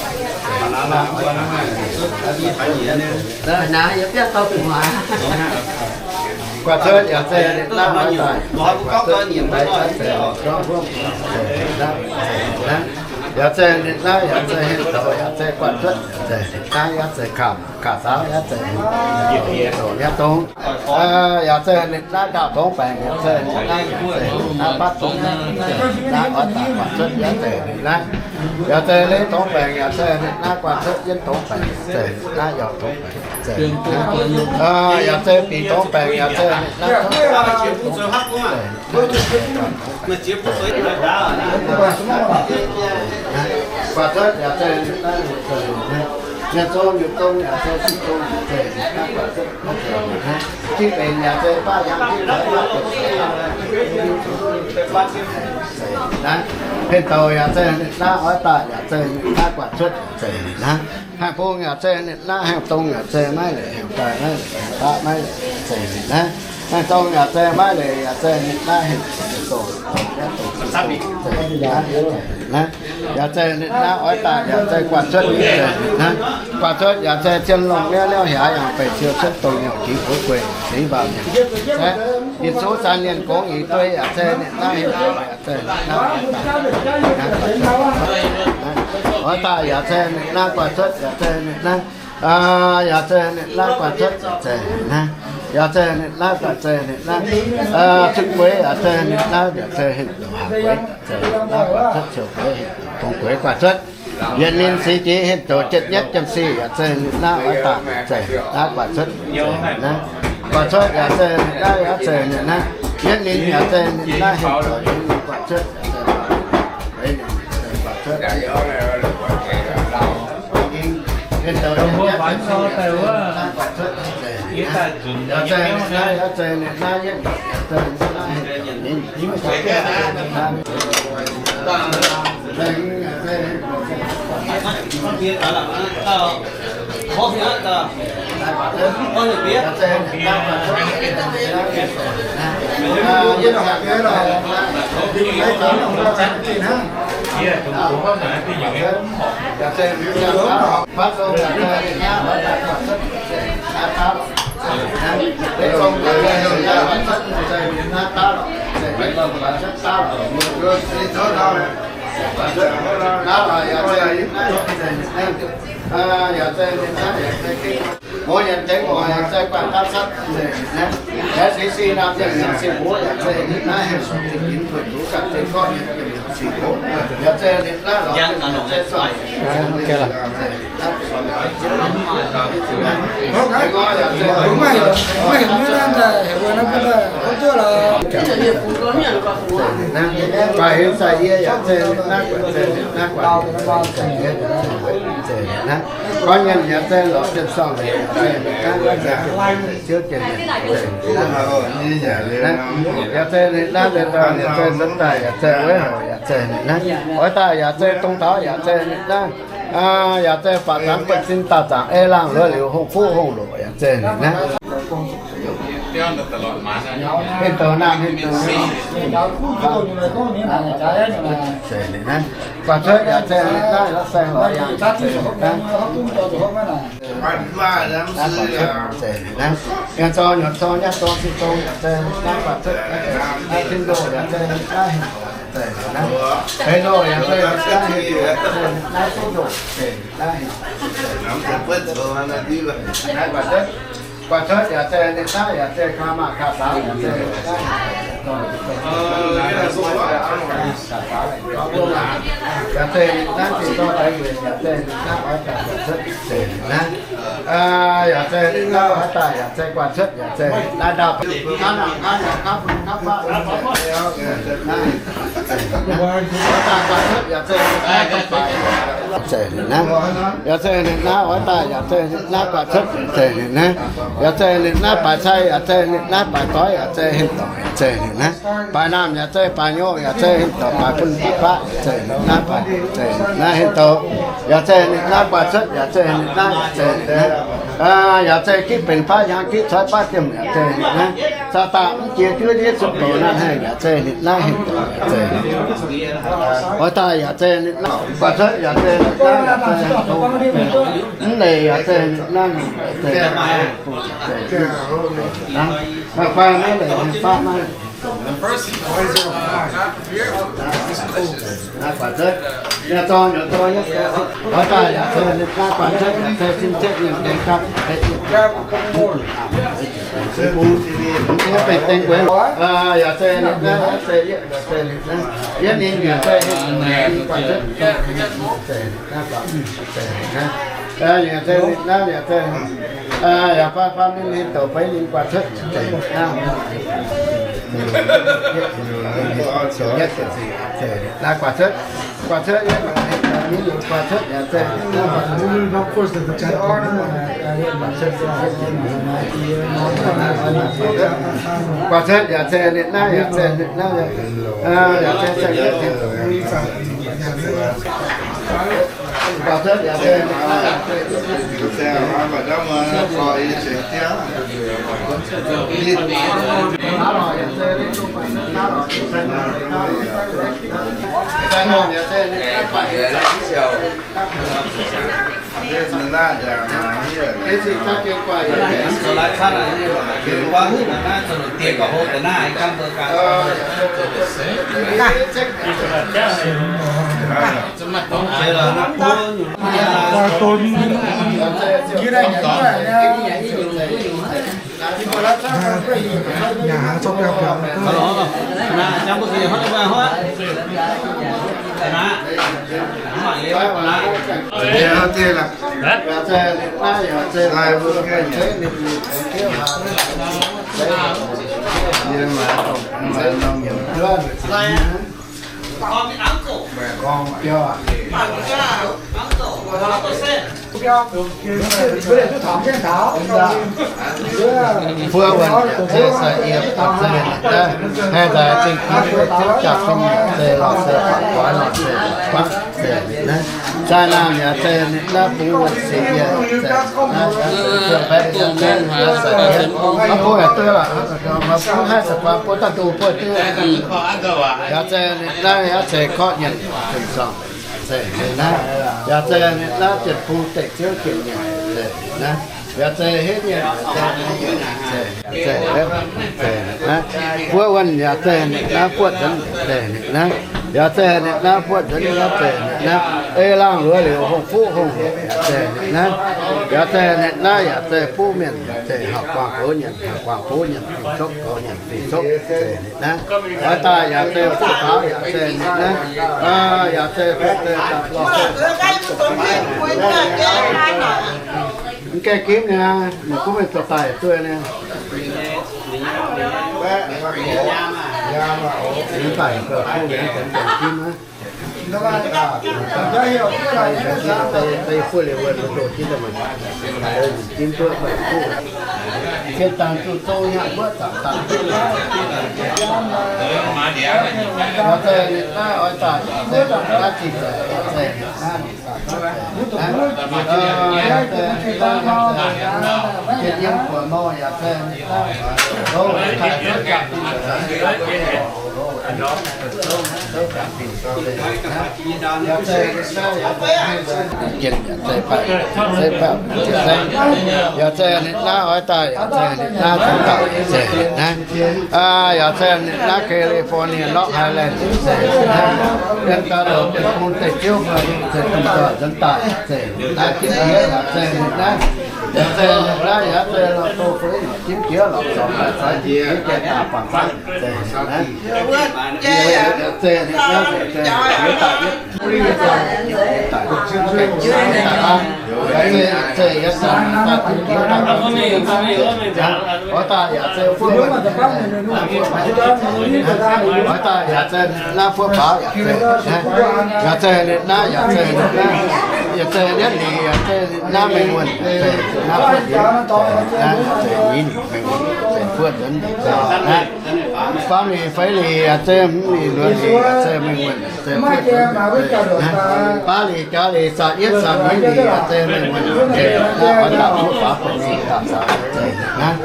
Guaax cuotv yaac zeiz ninh naaiv oix daaih, guaax cuotv ninh naaiv zeiz ninh naaiv, zeiz ninh naaiv. Yaac zeiz ninh naaiv, yaac zeiz hinh douc, yaac zeiz guaax cuotv, zeiz ninh naaiv, yaac zeiz kamv, kaav zaaux, yaac zeiz hinh douc, yaac dongh, yaac zeiz ninh naaiv ndaauh dongh baengc, yaac zeiz ninh naaiv, zeiz ninh naaiv fatv dongh, zeiz ninh naaiv oix daaih guaax cuotv, yaac zeiz ninh naaiv. Yaac zeiz leiz dongh baengc, yaac zeiz ninh naaiv guaax cuotv, yienv dongh baengc, zeiz ninh naaiv yauh dongh baengc, zeiz ninh naaiv. Yaac zeiz bic dongh baengc, yaac zeiz ninh naaiv cuotv, zeiz ninh naaiv. Guaax cuotv yaac zeiz ninh naaiv, ninh zong, ninh zong yaac zeiz sic zong, zeiz ninh naaiv guaax cuotv, zeiz ninh naaiv. Zipv benx yaac zeiz baav yangh, zipv benx baav benx, zeiz ninh naaiv. Hinh douc yaac zeiz ninh naaiv oix daaih, yaac zeiz ninh naaiv guaax cuotv, zeiz ninh naaiv. Haengh bung yaac zeiz ninh naaiv, haengh dong yaac zeiz maiv leic, haengh daaih maiv leic, haengh daqv maiv leic, zeiz ninh naaiv. Haengh dong yaac zeiz maiv leic, yaac zeiz ninh naaiv, haengh dong, dong, zeiz ninh naaiv, zeiz ninh naaiv. Yaac zeiz ninh naaiv oix daaih, yaac zeiz guaax cuotv, zeiz ninh naaiv. Guaax cuotv yaac zeiz zien longh liauv liauv hiaaux yangh beic siou cuotv dongh nyungc jingx fu'jueiv singx mbaaux mienh. Yinh zuqc zaanc lienh gongx ih duei yaac zeiz ninh naaiv, yaac zeiz ninh naaiv. Oix daaih yaac zeiz ninh naaiv guaax cuotv, yaac zeiz ninh naaiv. Yaac zeiz ninh naaiv guaax cuotv, yaac zeiz ninh naaiv. Yaac zeiz ninh naaiv, yaac zeiz ninh naaiv. Cun-gueix yaac zeiz ninh naaiv, yaac zeiz hinh douc haac gueix, yaac zeiz ninh naaiv guaax cuotv, cun-gueix guaax cuotv. Yietc ninh six jiex hinh douc jienv nyetv jienv sih, yaac zeiz ninh naaiv oix daaih, yaac zeiz naaiv guaax cuotv, yaac zeiz ninh naaiv. Guaax cuotv yaac zeiz ninh naaiv, yaac zeiz ninh naaiv. Yietv ninh yaac zeiz ninh naaiv hinh douc guaax cuotv, guaax cuotv. Mbuo yietc deix oc, yaac zeiz guanh daav cuotv, yaac zeiz ninh naaiv. Yaac six si naamh yiem yaac six hoc, yaac zeiz ninh naaiv heuc sung zingh yinz buoz-nduqc ganh zeiz gorngv yiem yaac six hoc, yaac zeiz ninh naaiv lorz zeiz suaih. Guanh heuc sai yie yaac zeiz ninh naaiv, guanh zeiz ninh naaiv, guanh heuc sai yie zeiz ninh naaiv. Gorngv nyei yaac zeiz lorz jienv sorng, yaac zeiz ninh naaiv, guanh zeiz ziouv jiex mienh, zeiz ninh naaiv. Yaac zeiz ninh naaiv, yaac zeiz nzuonx daaih, yaac zeiz wuov houc, yaac zeiz ninh naaiv. Oix daaih yaac zeiz dongh taux, yaac zeiz ninh naaiv. Yaac zeiz faatv zanc bun sin daaih zaangc ei laangh luoqc liuz hungh fuqv hungh loqc, yaac zeiz ninh naaiv. Hinh douc naamh hinh douc zeiz ninh naaiv. Guaax cuotv yaac zeiz ninh naaiv, lorz saeng lorz yangh zeiz ninh naaiv. Zeiz ninh naaiv. Yaac zorng nyuoqc zorng nyaiv zorng sin zorng yaac zeiz ninh naaiv guaax cuotv. Naaiv tin ndoh yaac zeiz ninh naaiv, zeiz ninh naaiv. Hei ndoh yaac zeiz ninh naaiv, zeiz ninh naaiv tin ndoh, zeiz ninh naaiv. Naaiv guaax cuotv, guaax cuotv yaac zeiz ninh naaiv, yaac zeiz kaa maah kaa saaux yaac zeiz ninh naaiv. Yaac zeiz ninh naaiv tin dorh daaih nzueic, yaac zeiz ninh naaiv oix daaih guaax cuotv, zeiz ninh naaiv. Yaac zeiz ninh naaiv oix daaih yaac zeiz guaax cuotv, yaac zeiz ninh naaiv ndau. Oix daaih guaax cuotv yaac zeiz ninh naaiv ndau. Zeiz ninh naaiv. Yaac zeiz ninh naaiv oix daaih yaac zeiz ninh naaiv guaax cuotv, zeiz ninh naaiv. Yaac zeiz ninh naaiv baaix cai, yaac zeiz ninh naaiv baaix doix, yaac zeiz hinh douc, zeiz ninh naaiv. Baaix naamh yaac zeiz baaix nyoqv, yaac zeiz hinh douc baaix bun baaix baqv, zeiz ninh naaiv baaix, zeiz ninh naaiv hinh douc. Yaac zeiz ninh naaiv guaax cuotv, yaac zeiz ninh naaiv, zeiz ninh naaiv. Yaac zeiz gitv benx baav hiaangx gitv coix baav jiem, yaac zeiz ninh naaiv. Caux daaih mv jiex juov ndiev cuotv doqc naaiv haic, yaac zeiz ninh naaiv hinh douc, zeiz ninh naaiv. Oix daaih yaac zeiz ninh naaiv guaax cuotv, yaac zeiz ninh naaiv, yaac zeiz mv leiz, yaac zeiz ninh naaiv, zeiz ninh naaiv. Naaiv fai maiv leiz, faqv maiv. Naaiv guaax cuotv, yaac zorng nyuoqc zorng nyaiv, oix daaih yaac zeiz ninh naaiv guaax cuotv, yaac zeiz sin cietv nyei deix gapv. Mv bung, mv bung benx dengh gueix. Yaac zeiz ninh naaiv, zeiz yietv, zeiz ninh naaiv. Yietv ninh yaac zeiz hinh, guaax cuotv, zeiz ninh naaiv, zeiz ninh naaiv. Yaac zeiz ninh naaiv, yaac zeiz, yaac fai fai ninh hinh douc fai ninh guaax cuotv, zeiz ninh naaiv. Naaiv guaax cuotv, guaax cuotv, guaax cuotv yaac zeiz ninh naaiv. Guaax cuotv yaac zeiz ninh naaiv, yaac zeiz ninh naaiv, yaac zeiz zeiz yietv ninh. Guaax cuotv yaac zeiz ninh naaiv, yaac zeiz Buov wuonh yaac zeiz sai yiem, zeiz ninh naaiv, haih daaih zingh gunv wuov diuv jaa-fin yaac zeiz lorz se baac goix lorz se baac guangv zeiz ninh naaiv. Zaih naamh yaac zeiz ninh naaiv bungx wuonh sic yaac zeiz naaiv, yaac zeiz bungx haih sai yiem, maiv bungx yaac duqv lorqc, maiv bungx haih sai guangc bun daaih duqv buov diuv. Yaac zeiz ninh naaiv yaac zeiz korqv nyanc zunh zuangx. Zeiz ninh naaiv, yaac zeiz ninh naaiv jienh bung deic ziouv jienh nyanc, zeiz ninh naaiv, yaac zeiz henv nyanc, zeiz, zeiz, zeiz, buov wuonh yaac zeiz ninh naaiv buoqv nzuonx, zeiz ninh naaiv, yaac zeiz ninh naaiv buoqv nzuonx, yaac zeiz ninh naaiv ei laangh luoz liuz hungh fuqv hungh, zeiz ninh naaiv, yaac zeiz ninh naaiv, yaac zeiz buv mienh, zeiz hauv guangc gox nyanc, hauv guangc buv nyanc, fingx copv gox nyanc, fingx copv, zeiz ninh naaiv. Oix daaih yaac zeiz fuqv faaux, yaac zeiz ninh naaiv, yaac zeiz fuqv zeiz daaih lorh. Mv gaengh ginv niaa, meih gunv mienh zoux daaih duqv niaa. Mv baac fuqv mienh gaengh ginv aqv. Fuqv liuz wuov, doqc ginv daaih maaih, ginv duqv maaih fuqv. Qiemx dangx zuqc zong nyei wuov, zanc dangx duqv. Oix zeiz ninh naaiv oix daaih, zeiz naaiv zingh daaih, zeiz naaiv, yiem buonc nor yaac zeiz, yaac zeiz ninh naaiv oix daaih, yaac zeiz ninh naaiv zunc daaih, zeiz ninh naaiv, yaac zeiz ninh naaiv California, North Highland, zeiz ninh naaiv, yiem daaih lorqc, bun deic-ziouv mbuo, zeiz dongh doic nzuonx daaih, zeiz ninh naaiv jiex jiex, yaac zeiz ninh naaiv, yaac zeiz ninh naaiv, yaac zeiz lorqc, doh feix norqc jimv jiex lorqc, zorc daaih caux jiex jiex daaih bangc bangc, zeiz ninh naaiv, zeiz ninh naaiv, zeiz ninh naaiv, zeiz ninh naaiv, oix daaih yaac zeiz fuqv, oix daaih yaac zeiz naaiv fuqv faaux, yaac zeiz, yaac zeiz ninh naaiv, yaac zeiz ninh naaiv, yaac zeiz yietv liuz, yaac zeiz ninh naaiv mengh wuonh, zeiz naaiv fuqv liuz, naaiv zeiz nyic mengh wuonh, zeiz fuqv nzuonx, naaiv faam liuz feix liuz, yaac zeiz hmz liuz luoqc liuz, yaac zeiz mengh wuonh, zeiz fuqv nzuonx, naaiv baav liuz jaax liuz, saah yietv saah nyic liuz, yaac zeiz mengh wuonh, zeiz naaiv oix daaih fuqv faaux buonv-sin dauh zanc, zeiz naaiv,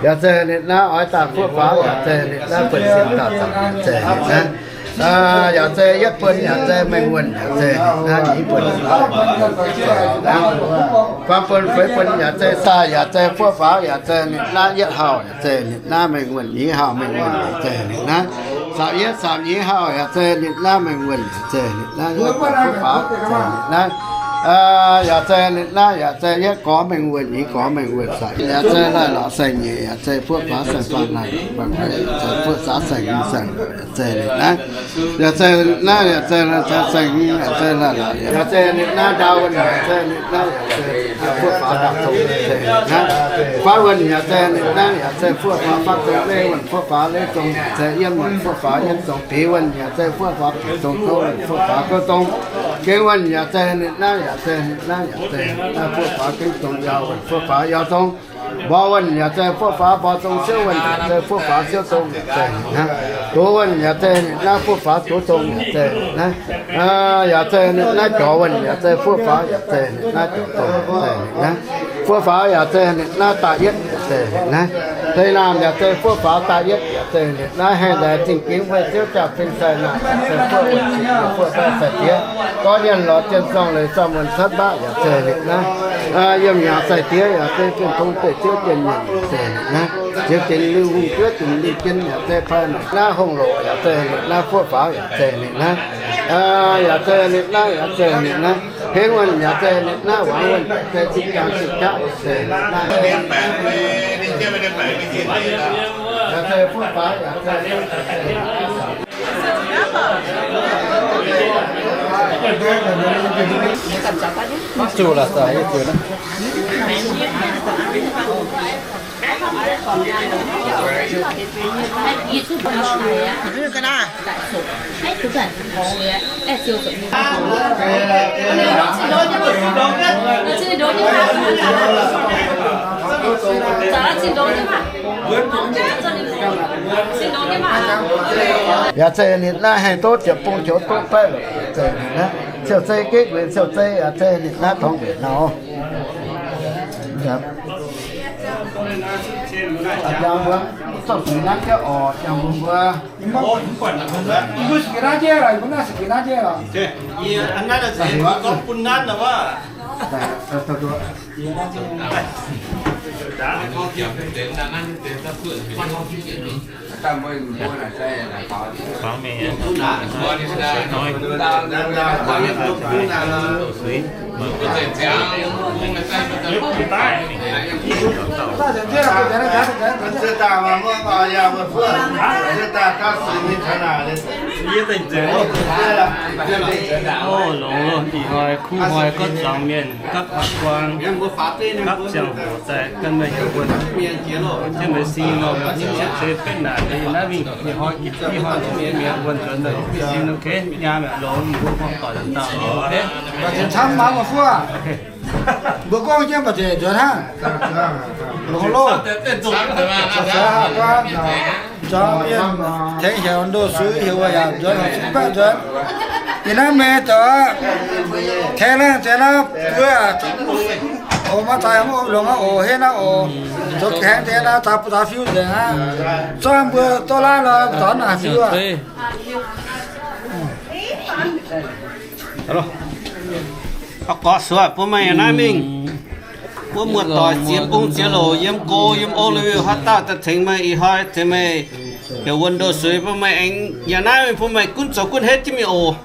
yaac zeiz ninh naaiv oix daaih fuqv faaux, yaac zeiz ninh naaiv buonv-sin dauh zanc, zeiz naaiv, yaac zeiz yietv buonc, yaac zeiz mengh wuonh, yaac zeiz ninh naaiv nyic buonc, faam buonc feix buonc, yaac zeiz daaih, yaac zeiz fuqv faaux, yaac zeiz ninh naaiv yietv hauh, yaac zeiz ninh naaiv mengh wuonh, nyic hauh mengh wuonh, yaac zeiz ninh naaiv, saapc yietv saapc nyic hauh, yaac zeiz ninh naaiv mengh wuonh, yaac zeiz ninh naaiv fuqv faaux, zeiz ninh naaiv, yaac zeiz ninh naaiv, yaac zeiz yietv gorx mengh wuonh, nyic gorx mengh wuonh, saapc yaac zeiz laih lorqc saeng-nyeic, yaac zeiz fuqv faaux saeng-faam naaic, fuqv faaux saeng-hmz saeng, yaac zeiz ninh naaiv, yaac zeiz naaiv, yaac zeiz saeng-hmz, yaac zeiz laih lorqc, yaac zeiz ninh naaiv ndaauv wuonh, yaac zeiz ninh naaiv, yaac zeiz fuqv faaux ndaauv zong, zeiz ninh naaiv, faatv wuonh, yaac zeiz ninh naaiv, yaac zeiz fuqv faaux faatv zong, leiz wuonh fuqv faaux leiz zong, yaac zeiz yiem wuonh fuqv faaux yiem zong, biux wuonh, yaac zeiz fuqv faaux biux zong, gouv wuonh fuqv faaux gouv zong, gengh wuonh, yaac zeiz ninh naaiv, yaac zeiz ninh naaiv, yaac zeiz ninh naaiv fuqv faaux gengh zong, yaac wuonh fuqv faaux yaac zong, mborqv wuonh, yaac zeiz fuqv faaux mborqv zong, siouv wuonh, yaac zeiz fuqv faaux siouv zong, yaac zeiz ninh naaiv, doz wuonh, yaac zeiz ninh naaiv fuqv faaux doz zong, yaac zeiz ninh naaiv, yaac zeiz ninh naaiv jorx wuonh, yaac zeiz fuqv faaux, yaac zeiz ninh naaiv jorx zong, yaac zeiz ninh naaiv fuqv faaux, yaac zeiz ninh naaiv da'yietv, yaac zeiz ninh naaiv deix naamh, yaac zeiz fuqv faaux da'yietv, yaac zeiz ninh naaiv haengh ndaix zingh ginv wuov ziouv jaa-fin sai naamh, yaac zeiz fuqv wuonh sic, fuqv sai diev, gorngv mienh lorz jien zorng leiz zorng wuonh cuotv mbaeqv, yaac zeiz ninh naaiv, yiem hnyangx sai diev, yaac zeiz bienh tong deic ziouv jien nyanc, yaac zeiz ninh naaiv, ziux dinc liuh hungh juov dinc liuh jien, yaac zeiz pai ninh naaiv hungh loc, yaac zeiz ninh naaiv fuqv faaux, yaac zeiz ninh naaiv Yaac zeiz nitv naaiv, yaac zeiz nitv naaiv. Hengv wuonh yaac zeiz nitv naaiv, wangc wuonh zeiz zinh jangx zinh jaqv, zeiz nitv naaiv. Yaac zeiz fuqv faix, yaac zeiz fuqv faix. Zuqc laaix zaaix yie ziouc naaiv. Yaac zeiz ninh naaiv haih duqv ziepc bung joux duqv daiv lorqc, zeiz ninh naaiv. Ciouv zeiv gengh weic ciouv zeiv yaac zeiz ninh naaiv tongx weic nor. Aa, jangx mbuo, zorqv zuiz nanv jienv oc, jangx mbuo mbuo. Ov, longx loh, ih hnoi kuv hnoi gapv zuangx mienh, gapv haaix guang, gapv ziangh hoc daaih gan meih heuc wuonh jienv meih sin nor, se betv naaic yiem naaiv mingh, ih hnoi gitv ih hnoi zungv mienh wuonh nzuonx daaih sin, ok, nyaam mi'aqv, longx, mbuo buangh doic dauh, ok. Camv maaz mbuo fuqv, mbuo gorngv jienv mbu'ziex nzuonx hnangv, longx loh. Zuangx mienh tengx heuc ndoh suiv heuc wuov yaac nzuonx, heuc sin baeqv nzuonx. Yie naaiv meih zoux aqv, tengx naaiv, tengx naaiv, mbuo oc, maiv daaih mv longx aqv oc, henv aqv oc. Zoux gaengh deix naaiv, zaax fiuv nzengc aqv. Zorqv mbuo dorv laav nor, zaux naaic fiuv aqv. Gorx suoqv bun meih yiem naaiv mingh. Wuov muoz-doic ziex bung ziex louc yiem go yiem O L V haaix dauh daaih tengx meih, ih hnoi tengx meih heuc wuonh ndoh suiv bun meih aengx yiem naaiv mingh bun meih gunv zoux gunv henv jienv mingh oc.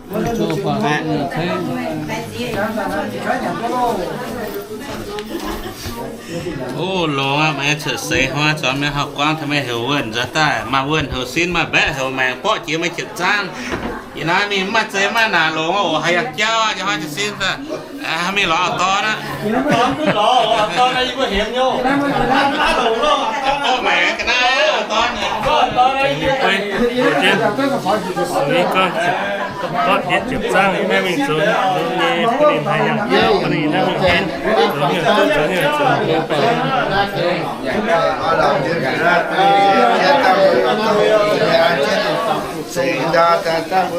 Ov, longx aqv, meih cuotv seix hnoi zuangx mienh haaix guangv tengx meih heuc wuonh nzuonx daaih, maaih wuonh heuc sin, maaih mbaeqv heuc maengc, borqv jiex meih jiepc zaangv. Yiem naaiv mingh mv maaih zei mv maaih naanc longx oc, haaix yangh jauv, yiem hnoi jiez sin daaih. Mingh lorz auv-dorn aqv. Gorngv maengc ga'naaiv auv-dorn. Borqv jiex ziepc zaangv, yiem naaiv mingh zoux longx nyei, bun ninh haaix yangh jauv, bun ninh naaiv mingh henv, zoux nyei, zoux nyei, zoux nyei. Longx aqv, zinh jaax nyei aqv.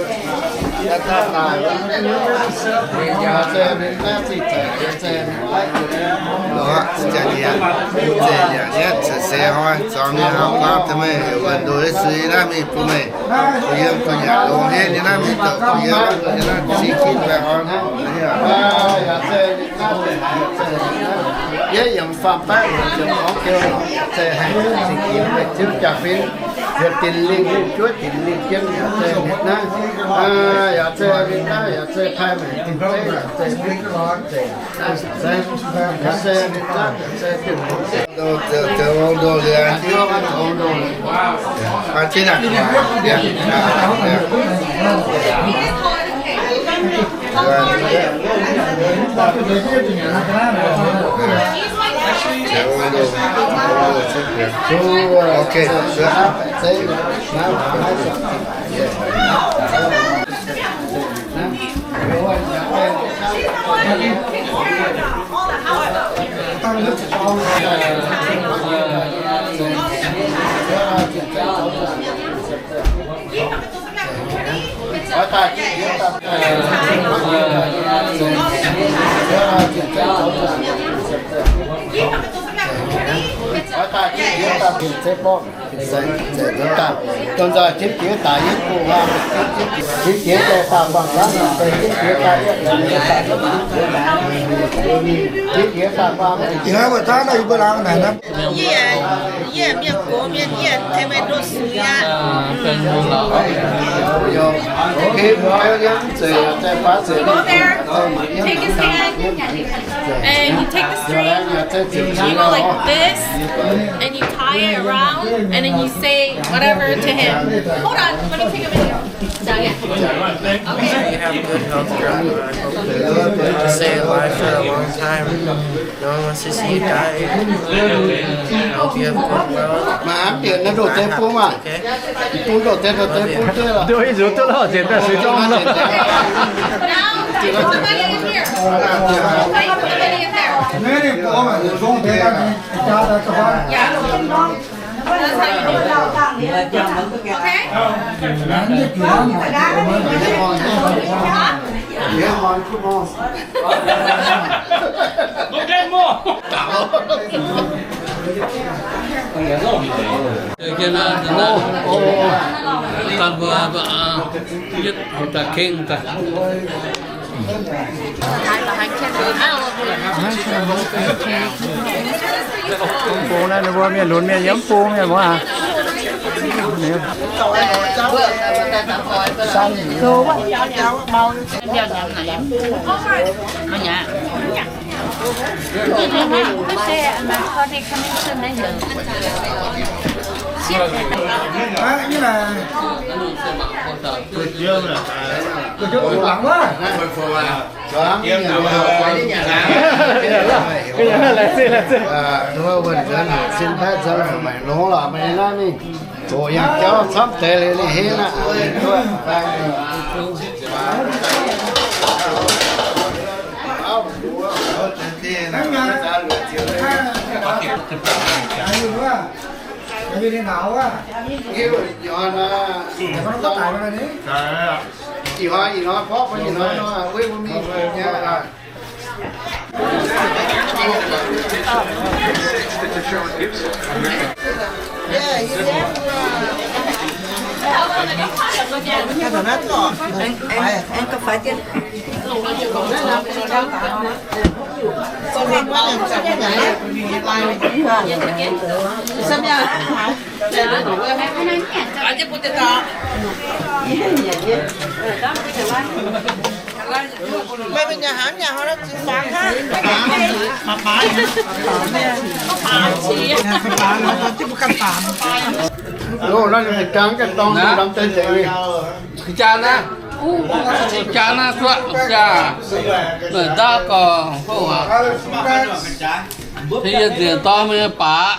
Zeiz yaac nietv cuotv seix hnoi, zuangx mienh haaix guangv tengx meih heuc wuonh ndoh suiv naaiv mingh bun meih kuh yiem kuh nyanc longx nyei, naaiv mingh douc kuh yiem, naaiv zingh ginv baengh orn. Yie yiem faam-baeqv wuonh ziouc gorngv kouv, zeiz haih zingh ginv meih ziouv jaa-fin, yaac dinc lingh, juov dinc lingh jienv yaac zeiz naaiv, yaac zeiz naaiv, yaac zeiz pai maengc, zeiz zeiz zeiz, yaac zeiz naaiv, yaac zeiz Yie, yie mienh gox mienh, yie tengx meih ndoqv suiv aqv. Go there, take his hand, and you take the string, and you go like this, and you tie it around, and then you say whatever to him. Hold on, let me take a video. Is that it? Okay. You have good health, Grandma. I hope to stay alive for a long time. No one wants to see you die. I hope you have good health. Mv baac naaiv ndoqv deix bung maah. Okay? Bung ndoqv deix, ndoqv deix bung duqv lorqc. Ndoqv ih nzuqc duqv lorqc, zienx daaih suiv zorng lorqc. Now, somebody in here. Somebody in there. Yeah. That's how you do it. Okay? Huh? Bung naaiv, ninh mbuo mienh lunx mienh yiem bung mienh mbuo aqv. Jaa naaiv, jaa naaiv suatv jaa, naaiv daav gorx, yie nzengc dorn mingh baac.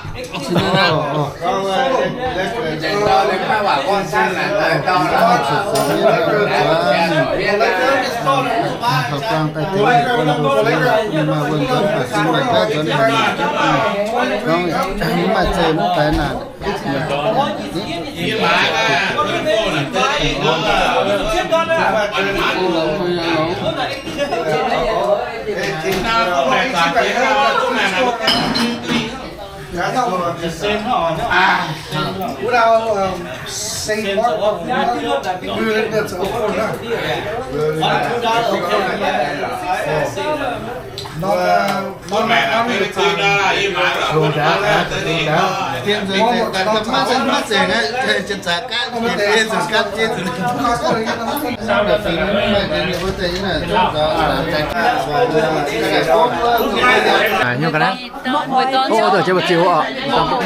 Nyungc ga'naaiv. Ov, ov, da'jienv mbu'ziex oc.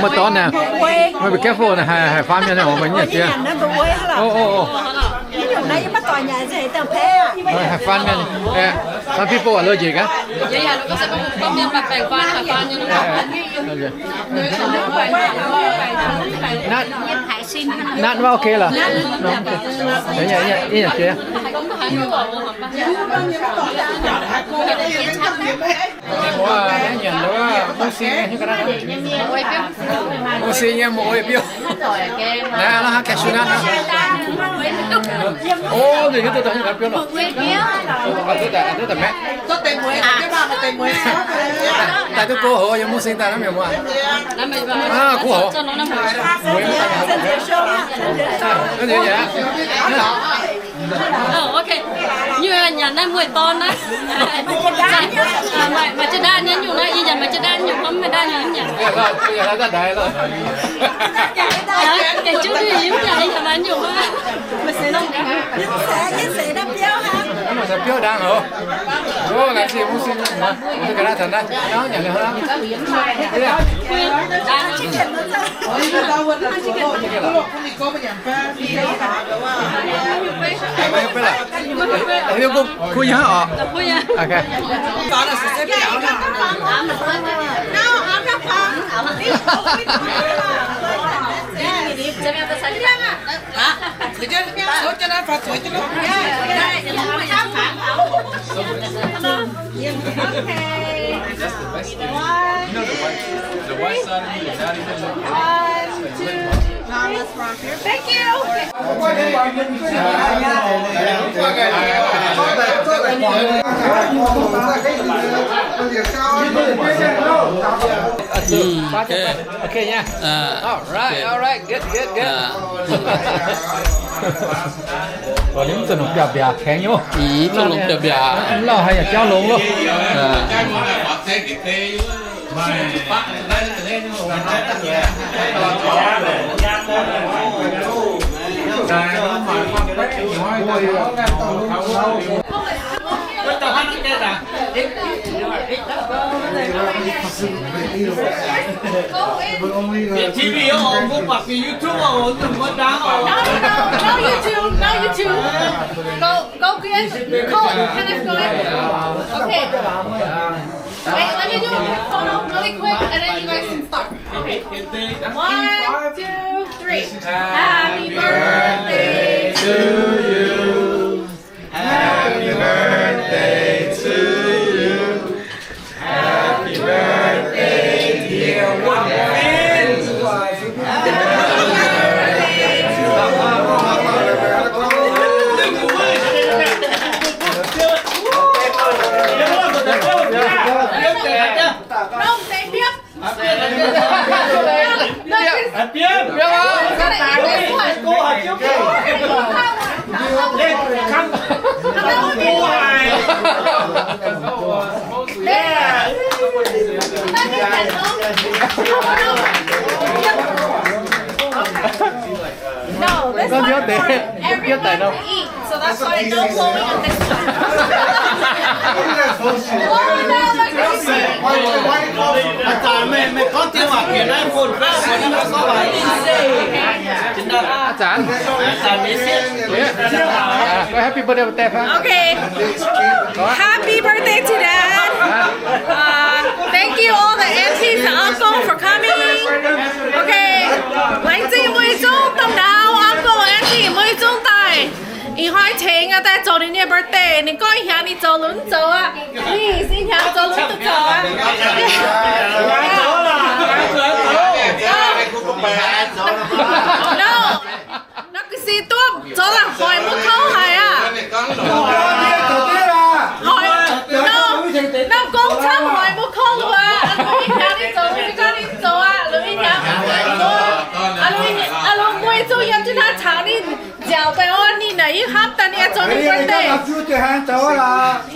Meih dorn naaic, meih be careful naaic, haih, haih faam mienh naaic, meih nyic jiex. Ov, ov, ov. Haih faam mienh. Some people are allergic, ah. Naaiv, naaiv okay lorqc. Ih nyanc jiex. Mbuo nyanc wuov mungv sin nyei, mungv sin nyei muoz-oix biouv. Naaiv hnangv cashew nut hnangv. O, ninh hiuv duqv daaih nyei biouv nor. Daaih duqv go hoz yiem mungv sin daaih hnangv mi'aqv. Aa, go hoz. Nyungc nyanc naaiv mueiz dorn naaiv. Maaih jiex ndaanh nyei nyungc naaiv, yie nyanc maaih jiex ndaanh nyungc, mv maaih ndaanh nyungc nyanc. Gengh jienv yie mv nyanc, yie nyanc maaih nyungc aqv. Biouv ndaang oc. Ga'naaiv taux naaiv, nyanc liuz hnangv. Kuv nyei oc. Okay. One, two, three. Thank you. Mm, okay. Okay, yeah. All right, all right, good, good, good. Ninh mv zuqc longc biauv-mbiaac tengx nyei. Mv zuqc longc biauv-mbiaac. Mv lauh haaix yaac jauv longx loh. T V 有紅，YouTube 有紅，你毋好打哦。No, no, no, no YouTube, no YouTube. Go, go get cold. Can I go in? Okay. Wait, let me do a quick photo really quick, and then you guys can start. Okay. One, two, three. Happy birthday to you. Happy birthday to you. Happy birthday, dear Wang Fin. Happy birthday to you. Rong, say, Bill. No, this one for everyone to eat. So that's why no blowing on this one. Oh, no, look at this. Happy birthday, Dad. Okay. Happy birthday to Dad. Uh, thank you all the aunties and uncle for coming. Okay. Laengz zingh mueiz zungv domh nauz, uncle, auntie, mueiz zungv daaih. Ih hnoi tengx daaih zoux ninh nyei birthday. Ninh gorngv ih hnyangx ninh zoux lunx zoux aqv. Please, ih hnyangx zoux lunx duqv zoux aqv. No. Naaiv ga'sie duqv zoux la'hoic mbuo kouv haic aqv. Hoic, naaiv gong camv hoic mbuo kouv luoqc aqv. Ih hnyangx ninh zoux, ninh gorngv ninh zoux aqv. Lungh ih hnyangx, lungh mueiz zungv yiem jienv naaiv caux ninh nziaauc baengh orn ninh naaic, yie hnamv daaih ninh zoux ninh birthday.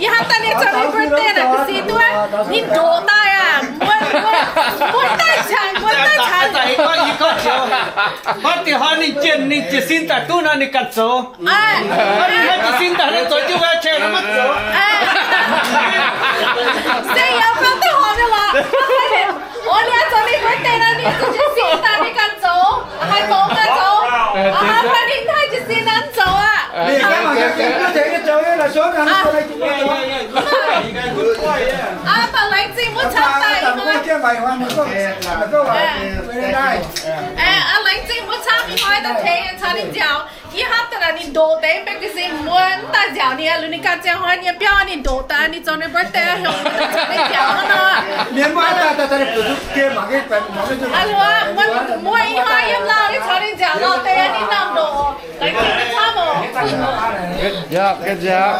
Yie hnamv daaih ninh zoux ninh birthday naaic ga'sie duqv, ninh ndoqc daaih aqv. Mbuo, mbuo, mbuo daaih caux, mbuo daaih caux. Gorngv diuh hnoi ninh jienv ninh jiez sin daaih duqv nor ninh ganh zoux. Ninh jiez sin daaih ninh zoux jienv wheelchair nor maiv zoux. Se yaac gorngv daaih horpc nyei lorqc. O, ninh zoux ninh birthday nor ninh jiez sin daaih ninh ganh zoux. Haih zoux ganh zoux. Aa, ninh haih jiez sin nor zoux aqv. Aa, baac laengz zingh mbuo camv daaih. Aa, laengz zingh mbuo camv ih hnoi daaih tengx caux ninh nziaauc. Yie hnamv daaih ninh ndoqc deix mv bei ga'sie mbuo mv daaih nziaauc ninh, liuz ninh ganh ziangh hnoi nyei biauv ninh ndoqc daaih ninh zoux ninh birthday heuc mbuo daaih caux ninh nziaauc hnangv nor. Mienh mbuo daaih daaih daaih zuqc duqv geh mangc nyei, mbuo ih hnoi yiem lauh nyei caux ninh nziaauc lauh deix ninh nangh ndoqc. Yep, good job.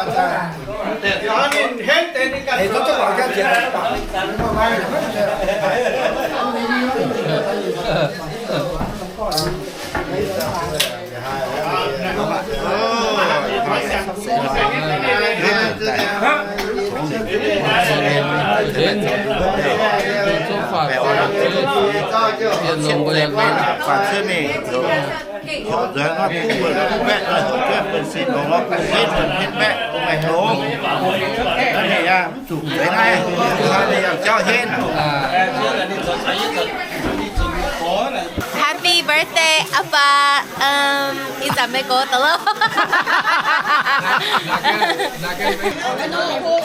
Happy birthday, 阿發。嗯，你長輩過得咯。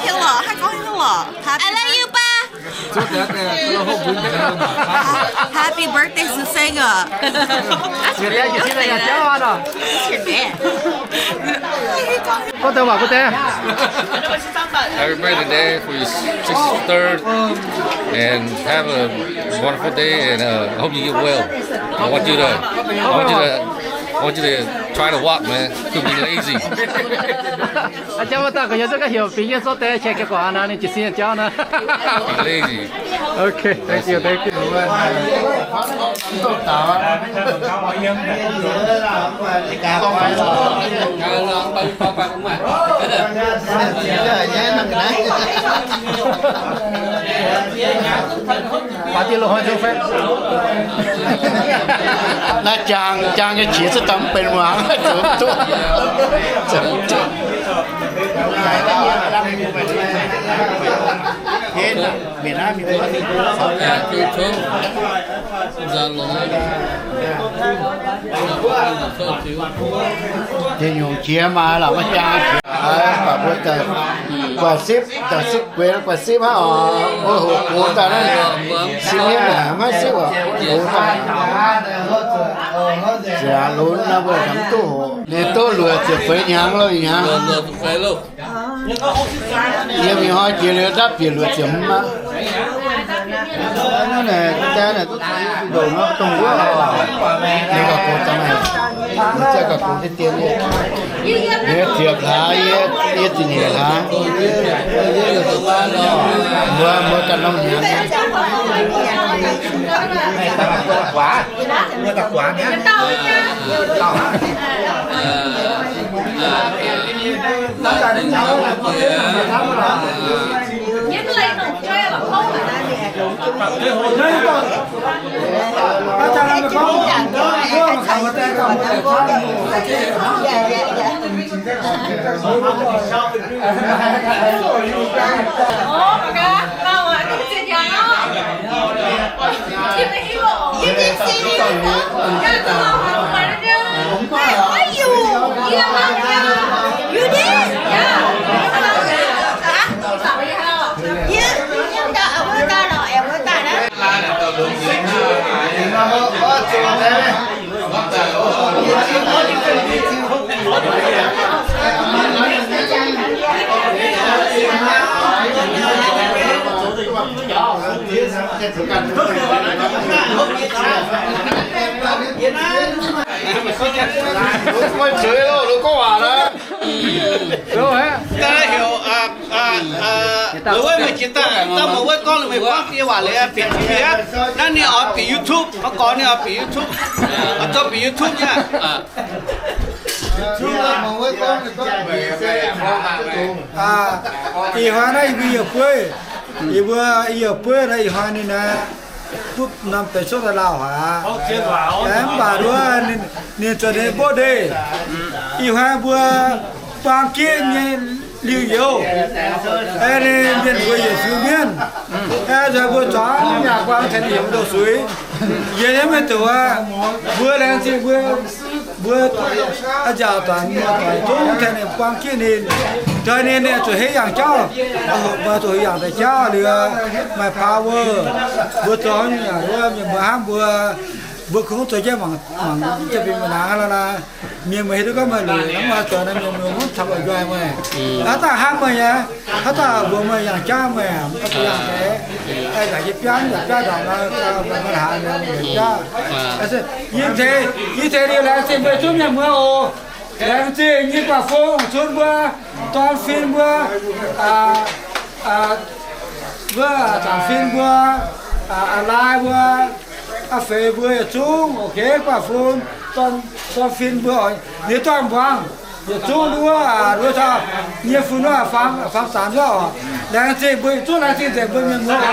聽了，還高興了。I love you，爸。Happy birthday，十三个。 Quốc tế, Quốc tế. Happy birthday today for your sixty-third, and have a wonderful day, and uh, I hope you get well. I want you to, I want you to, I want you to try to walk, man. Quit being lazy. Aa, jauv maiv daaih, gu'nyuoz zungv ga'heuc bingx nyei sou deix, qiex jiez gorqc nor, ninh jiez sin jauv nor. Be lazy. Okay, thank you, thank you. Naaiv jaang, jaang nyei qiex zungv daaih mv benx muangx, zoux mv duqv. Deix nyungc qiex maaih lorqc, maiv jaang qiex. Mv baac mbuo daaih guaih sipv, daaih sipv gueix, guaih sipv hnangv oc. Mbuo hoqc gox daaih naaiv, sipv hniev naaic maiv sipv oc, gox daaih. Ziangx lunx nor mbuo mv duqv hoqc. Ninh duqv luoqc ziepc feix hnyangx lo hnyangx. Yiem ih hnoi jiex liuz ndapv bieqc luoqc ziepc hmz aqv. Naaiv naaic, daaih naaic duqv ndoqc nor dongh wuov oc. Ninh gauh gox daaih naaic, ninh ziouc gauh gox deix dien nyei. Yie ziepc hlaax, yie, yie ziepc nyeic hlaax. Mbuo, mbuo ganh norm hnyangx. Daaih heuc, aa, aa, aa, wuov meih jiex daaih, daaih meih wuov gorngv meih gorngv bieqc waac leiz bieqc mbiauz, naaiv ninh oix bieqc YouTube, maiv gorngv ninh oix bieqc YouTube, oix zorqv bieqc YouTube nyei. Ih hnoi naaiv yie mbuo yietc bueiv, yie mbuo yietc bueiv naaiv ih hnoi ninh naaiv butv norm deix cuotv daaih lauh haic aqv. Mv baac nduov ninh zoux ninh birthday, ih hnoi mbuo buang jienv nyei liuz youz, aeqv, ninh mienh mbuo yietc fiuv mienv, aeqv, nzuonx mbuo zuangx yaac buang tengx yiemx ndoqc suix. Yie nyei mienh doqc aqv, mbuo laengz zingh mbuo, mbuo nzaaux doic, muoz-doic zungv tengx ninh buang jienv ninh, tengx ninh, ninh zuqc heiv yangh jauv, zuqc heiv yangh daaih jauv liuz, maaih power, mbuo zoux nyungc yaac wuov mienh mbuo hnamv mbuo, mbuo kungx zoux jienv mangc, mangc jienv fingx mbuo naaiv lo naaiv. Mienh muoz hiuv duqv gorngv meih lueic, hnangv maaih zoux naaiv mienh muoz mv taux ba'njuaih meih. Haaix dauh hnamv meih nyei, haaix dauh mbuox meih yangh jauv meih, mv baac yangh deix, yaac yie biauv, yaac biauv ndorpc nor, meih mbuo haaix nyungc biauv. Yie tengx, yie tengx liuz laengz zingh mbuo yietc zungv mienh muoz oc. Laengz zingh nyei guaax fong cunx mbuo, dorn fin mbuo, mbuo zaangc fin mbuo, a'laaix mbuo, a'feix mbuo yietc zungv, ok, guaax fong, dorn, dorn fin mbuo, ninh dorn mbuangz, yietc zungv nduov, nduov taux nyei fun wuov, faam, faam zanc wuov oc. Laengz zingh mbuo yietc zungv, laengz zingh nzengc mbuo mienh muoz oc.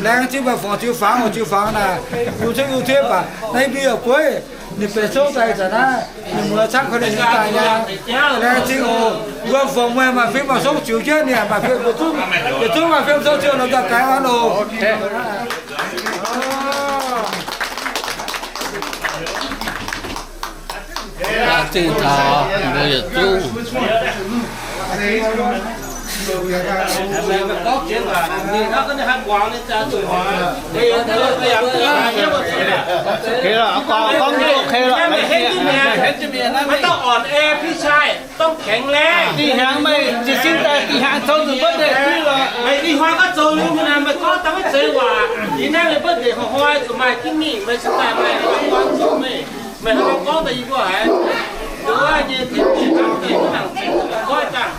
Laengz zingh mbuo fongc ziux fangx oc, ziux fangx naaic, YouTube, YouTube baac naaiv video bueiv ninh benx souv daaih ih zanc naaiv, ninh muoz camv koi ninh daaih nyei. Laengz zingh oc. Mbuo fongc meih maaih fim maaih song ziux jienv ninh, maaih fim yietc zungv, yietc zungv maaih fim song ziux longc daaih gaengh orn oc. Laengz zingh taux mbuo yietc zungv. Maiv dungx orn e, พี่ชาย ต้องแข็งแรง Dinh hnyangx meih jiez sin daaih, dinh hnyangx zoux nzunc birthday duqv lorqc. Meih ih hnoi gorngv zoux liuz mingh naaic, meih gorngv daaih maiv zeiz waac. Yie naaiv nyei birthday hnoi-hnoi zuqc maaih jienv mingh, meih cingx daaih maaih gorngv zuqc meih. Meih hnangv gorngv daaih yie mbuo haiz, nduov nyei, goiv dangh.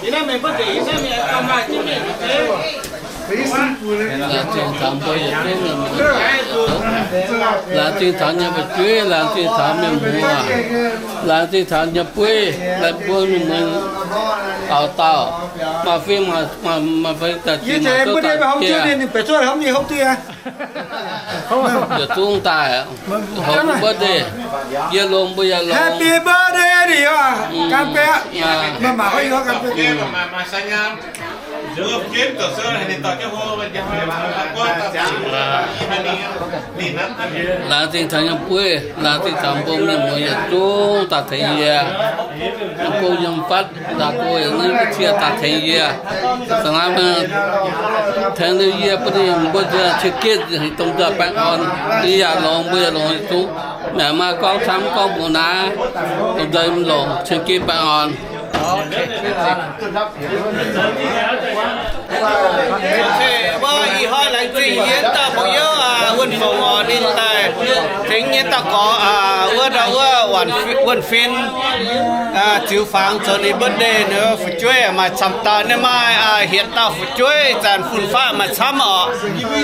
Yie naaiv meih birthday, yie naaiv meih gauh maaih jienv mingh. Laengz zingh taux mbuo yietc zungv mienh muoz. Laengz zingh taux nyei fu'jueiv, laengz zingh taux mienh muoz, laengz zingh taux nyei bueiv, laengz bun mienh muoz dauh dauh maaih fim maaih, maaih fim daaih zingh maaih zouv daaih jiex. Yietc zungv daaih, hoqc birthday, yie longx mbuo yaac longx. Happy birthday to you. Laengz zingh taux nyei bueiv, laengz zingh taux mbuo mienh muoz yietc zungv daaih tengx yie. Yiem gong yiem fatv, daaih go yaac naaiv cie daaih tengx yie. Za'gengh tengx liuz yie bun ninh mbuo cien-gitv dongh nzoih baengh orn. Yie yaac longx, mbuo yaac longx yietc zungv. Mv maaih gorngv camv gorngv mbuox naaiv, dongh nzoih longx cien-gitv baengh orn. Wuov ih hnoi laengz zingh yie dauh 朋友 Wuonh Fongc oc, ninh daaih tengx nyei dauh gorx wuov ndau wuov Wuonh Fin ziux fangx zoux ninh birthday, ninh fu'jueiv maaih camv dauh, ninh maaih hietc dauh fu'jueiv, zanc fun-faqv maaih camv oc.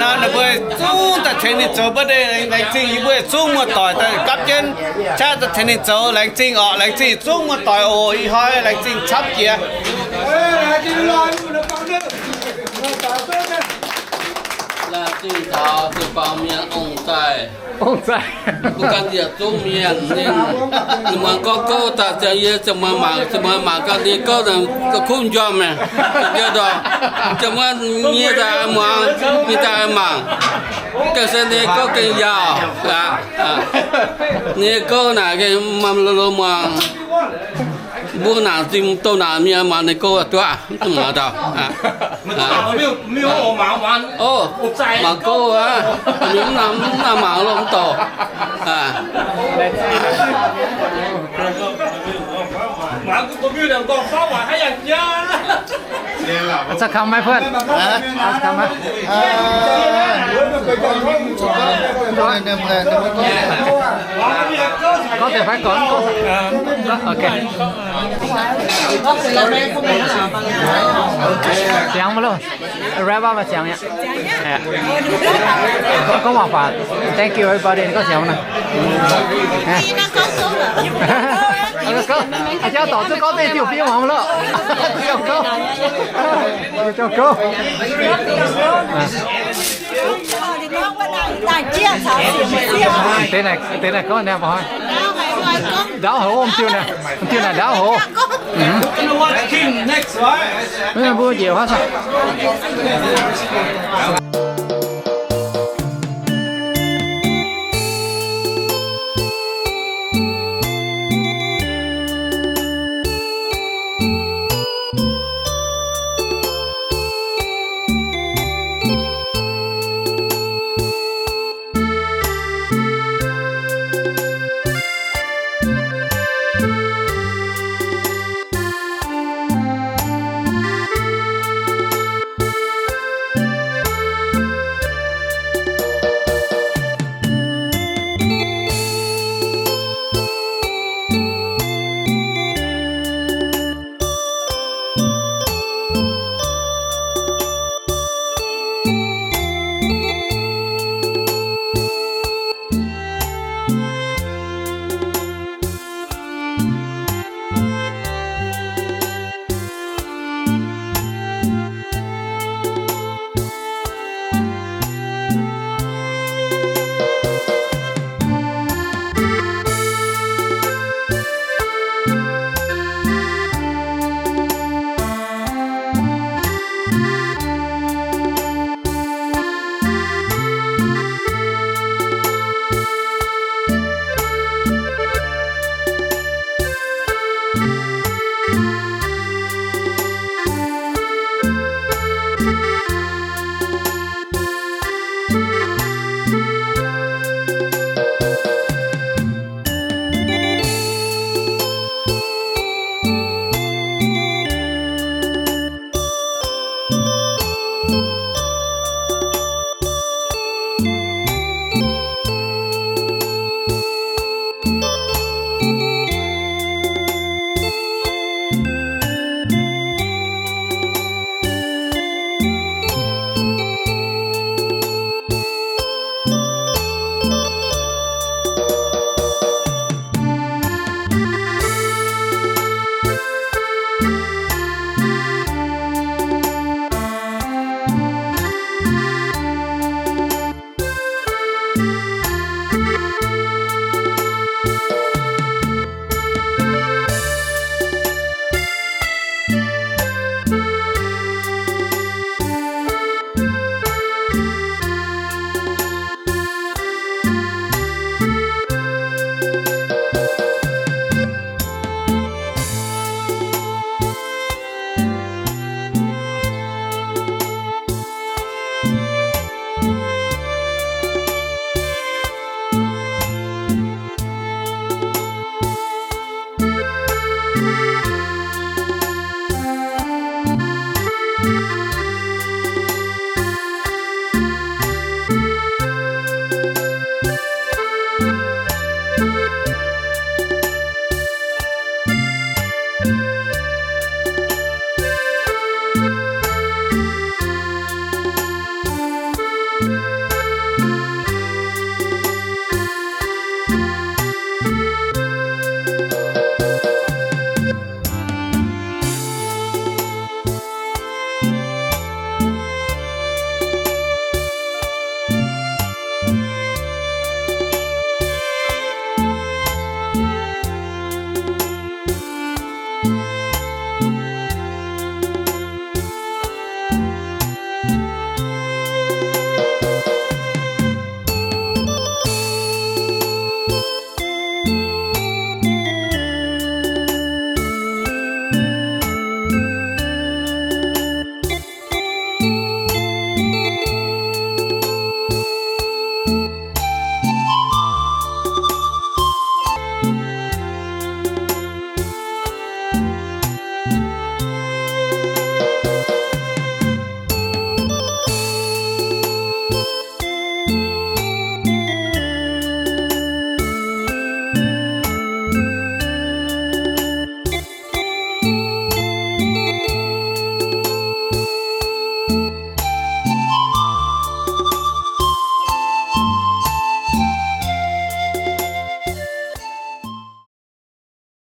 Naaiv ninh mbuo zungv daaih tengx ninh zoux birthday, laengz zingh yie mbuo zungv muoz-doic daaih gapv jienv qaqv daaih tengx ninh zoux, laengz zingh oc, laengz zingh zungv muoz-doic oc. Ih hnoi laengz zingh camv jiex. Laengz zingh taux jiu-baang mienh ong-zaaih. Ong-zaaih. Mbuo ganh yietc zungv mienh ninh, ninh muangx gorngv gouv daaih ziangx yie ziangh muoz mangc, ziangh muoz mangc ganh nyei gouv, kuv njormh mi'aqv. Ziangh muoz nyei daaih muangx, nyei daaih mangc. Gengh se ninh gouv gengh yaauc aqv. Ninh gouv naaic gengh maaih lo lo muangx. Mbuo naaic zinh douh naaic mienh mangc ninh gouv duqv, mv muangx dauh. Mangc gouv aqv, mv nangh mangc lo mv douh. เอาสักคำไหมเพื่อน เอาสักคำไหม ก็เดี๋ยวไปก่อน โอเค เสียงมาลูก แรปว่ามาเสียงเนี่ย ก็บอกว่า thank you everybody ก็เสียงนะ ก็ อาจารย์ต่อซื้อก็ได้ที่พี่หวังแล้ว ก็ เจ้าเก้า Tên này, tên này có anh em không? Đáo hổ ôm tiêu nè, ôm tiêu nè, đáo hổ. Mấy em bố dịu hết sao?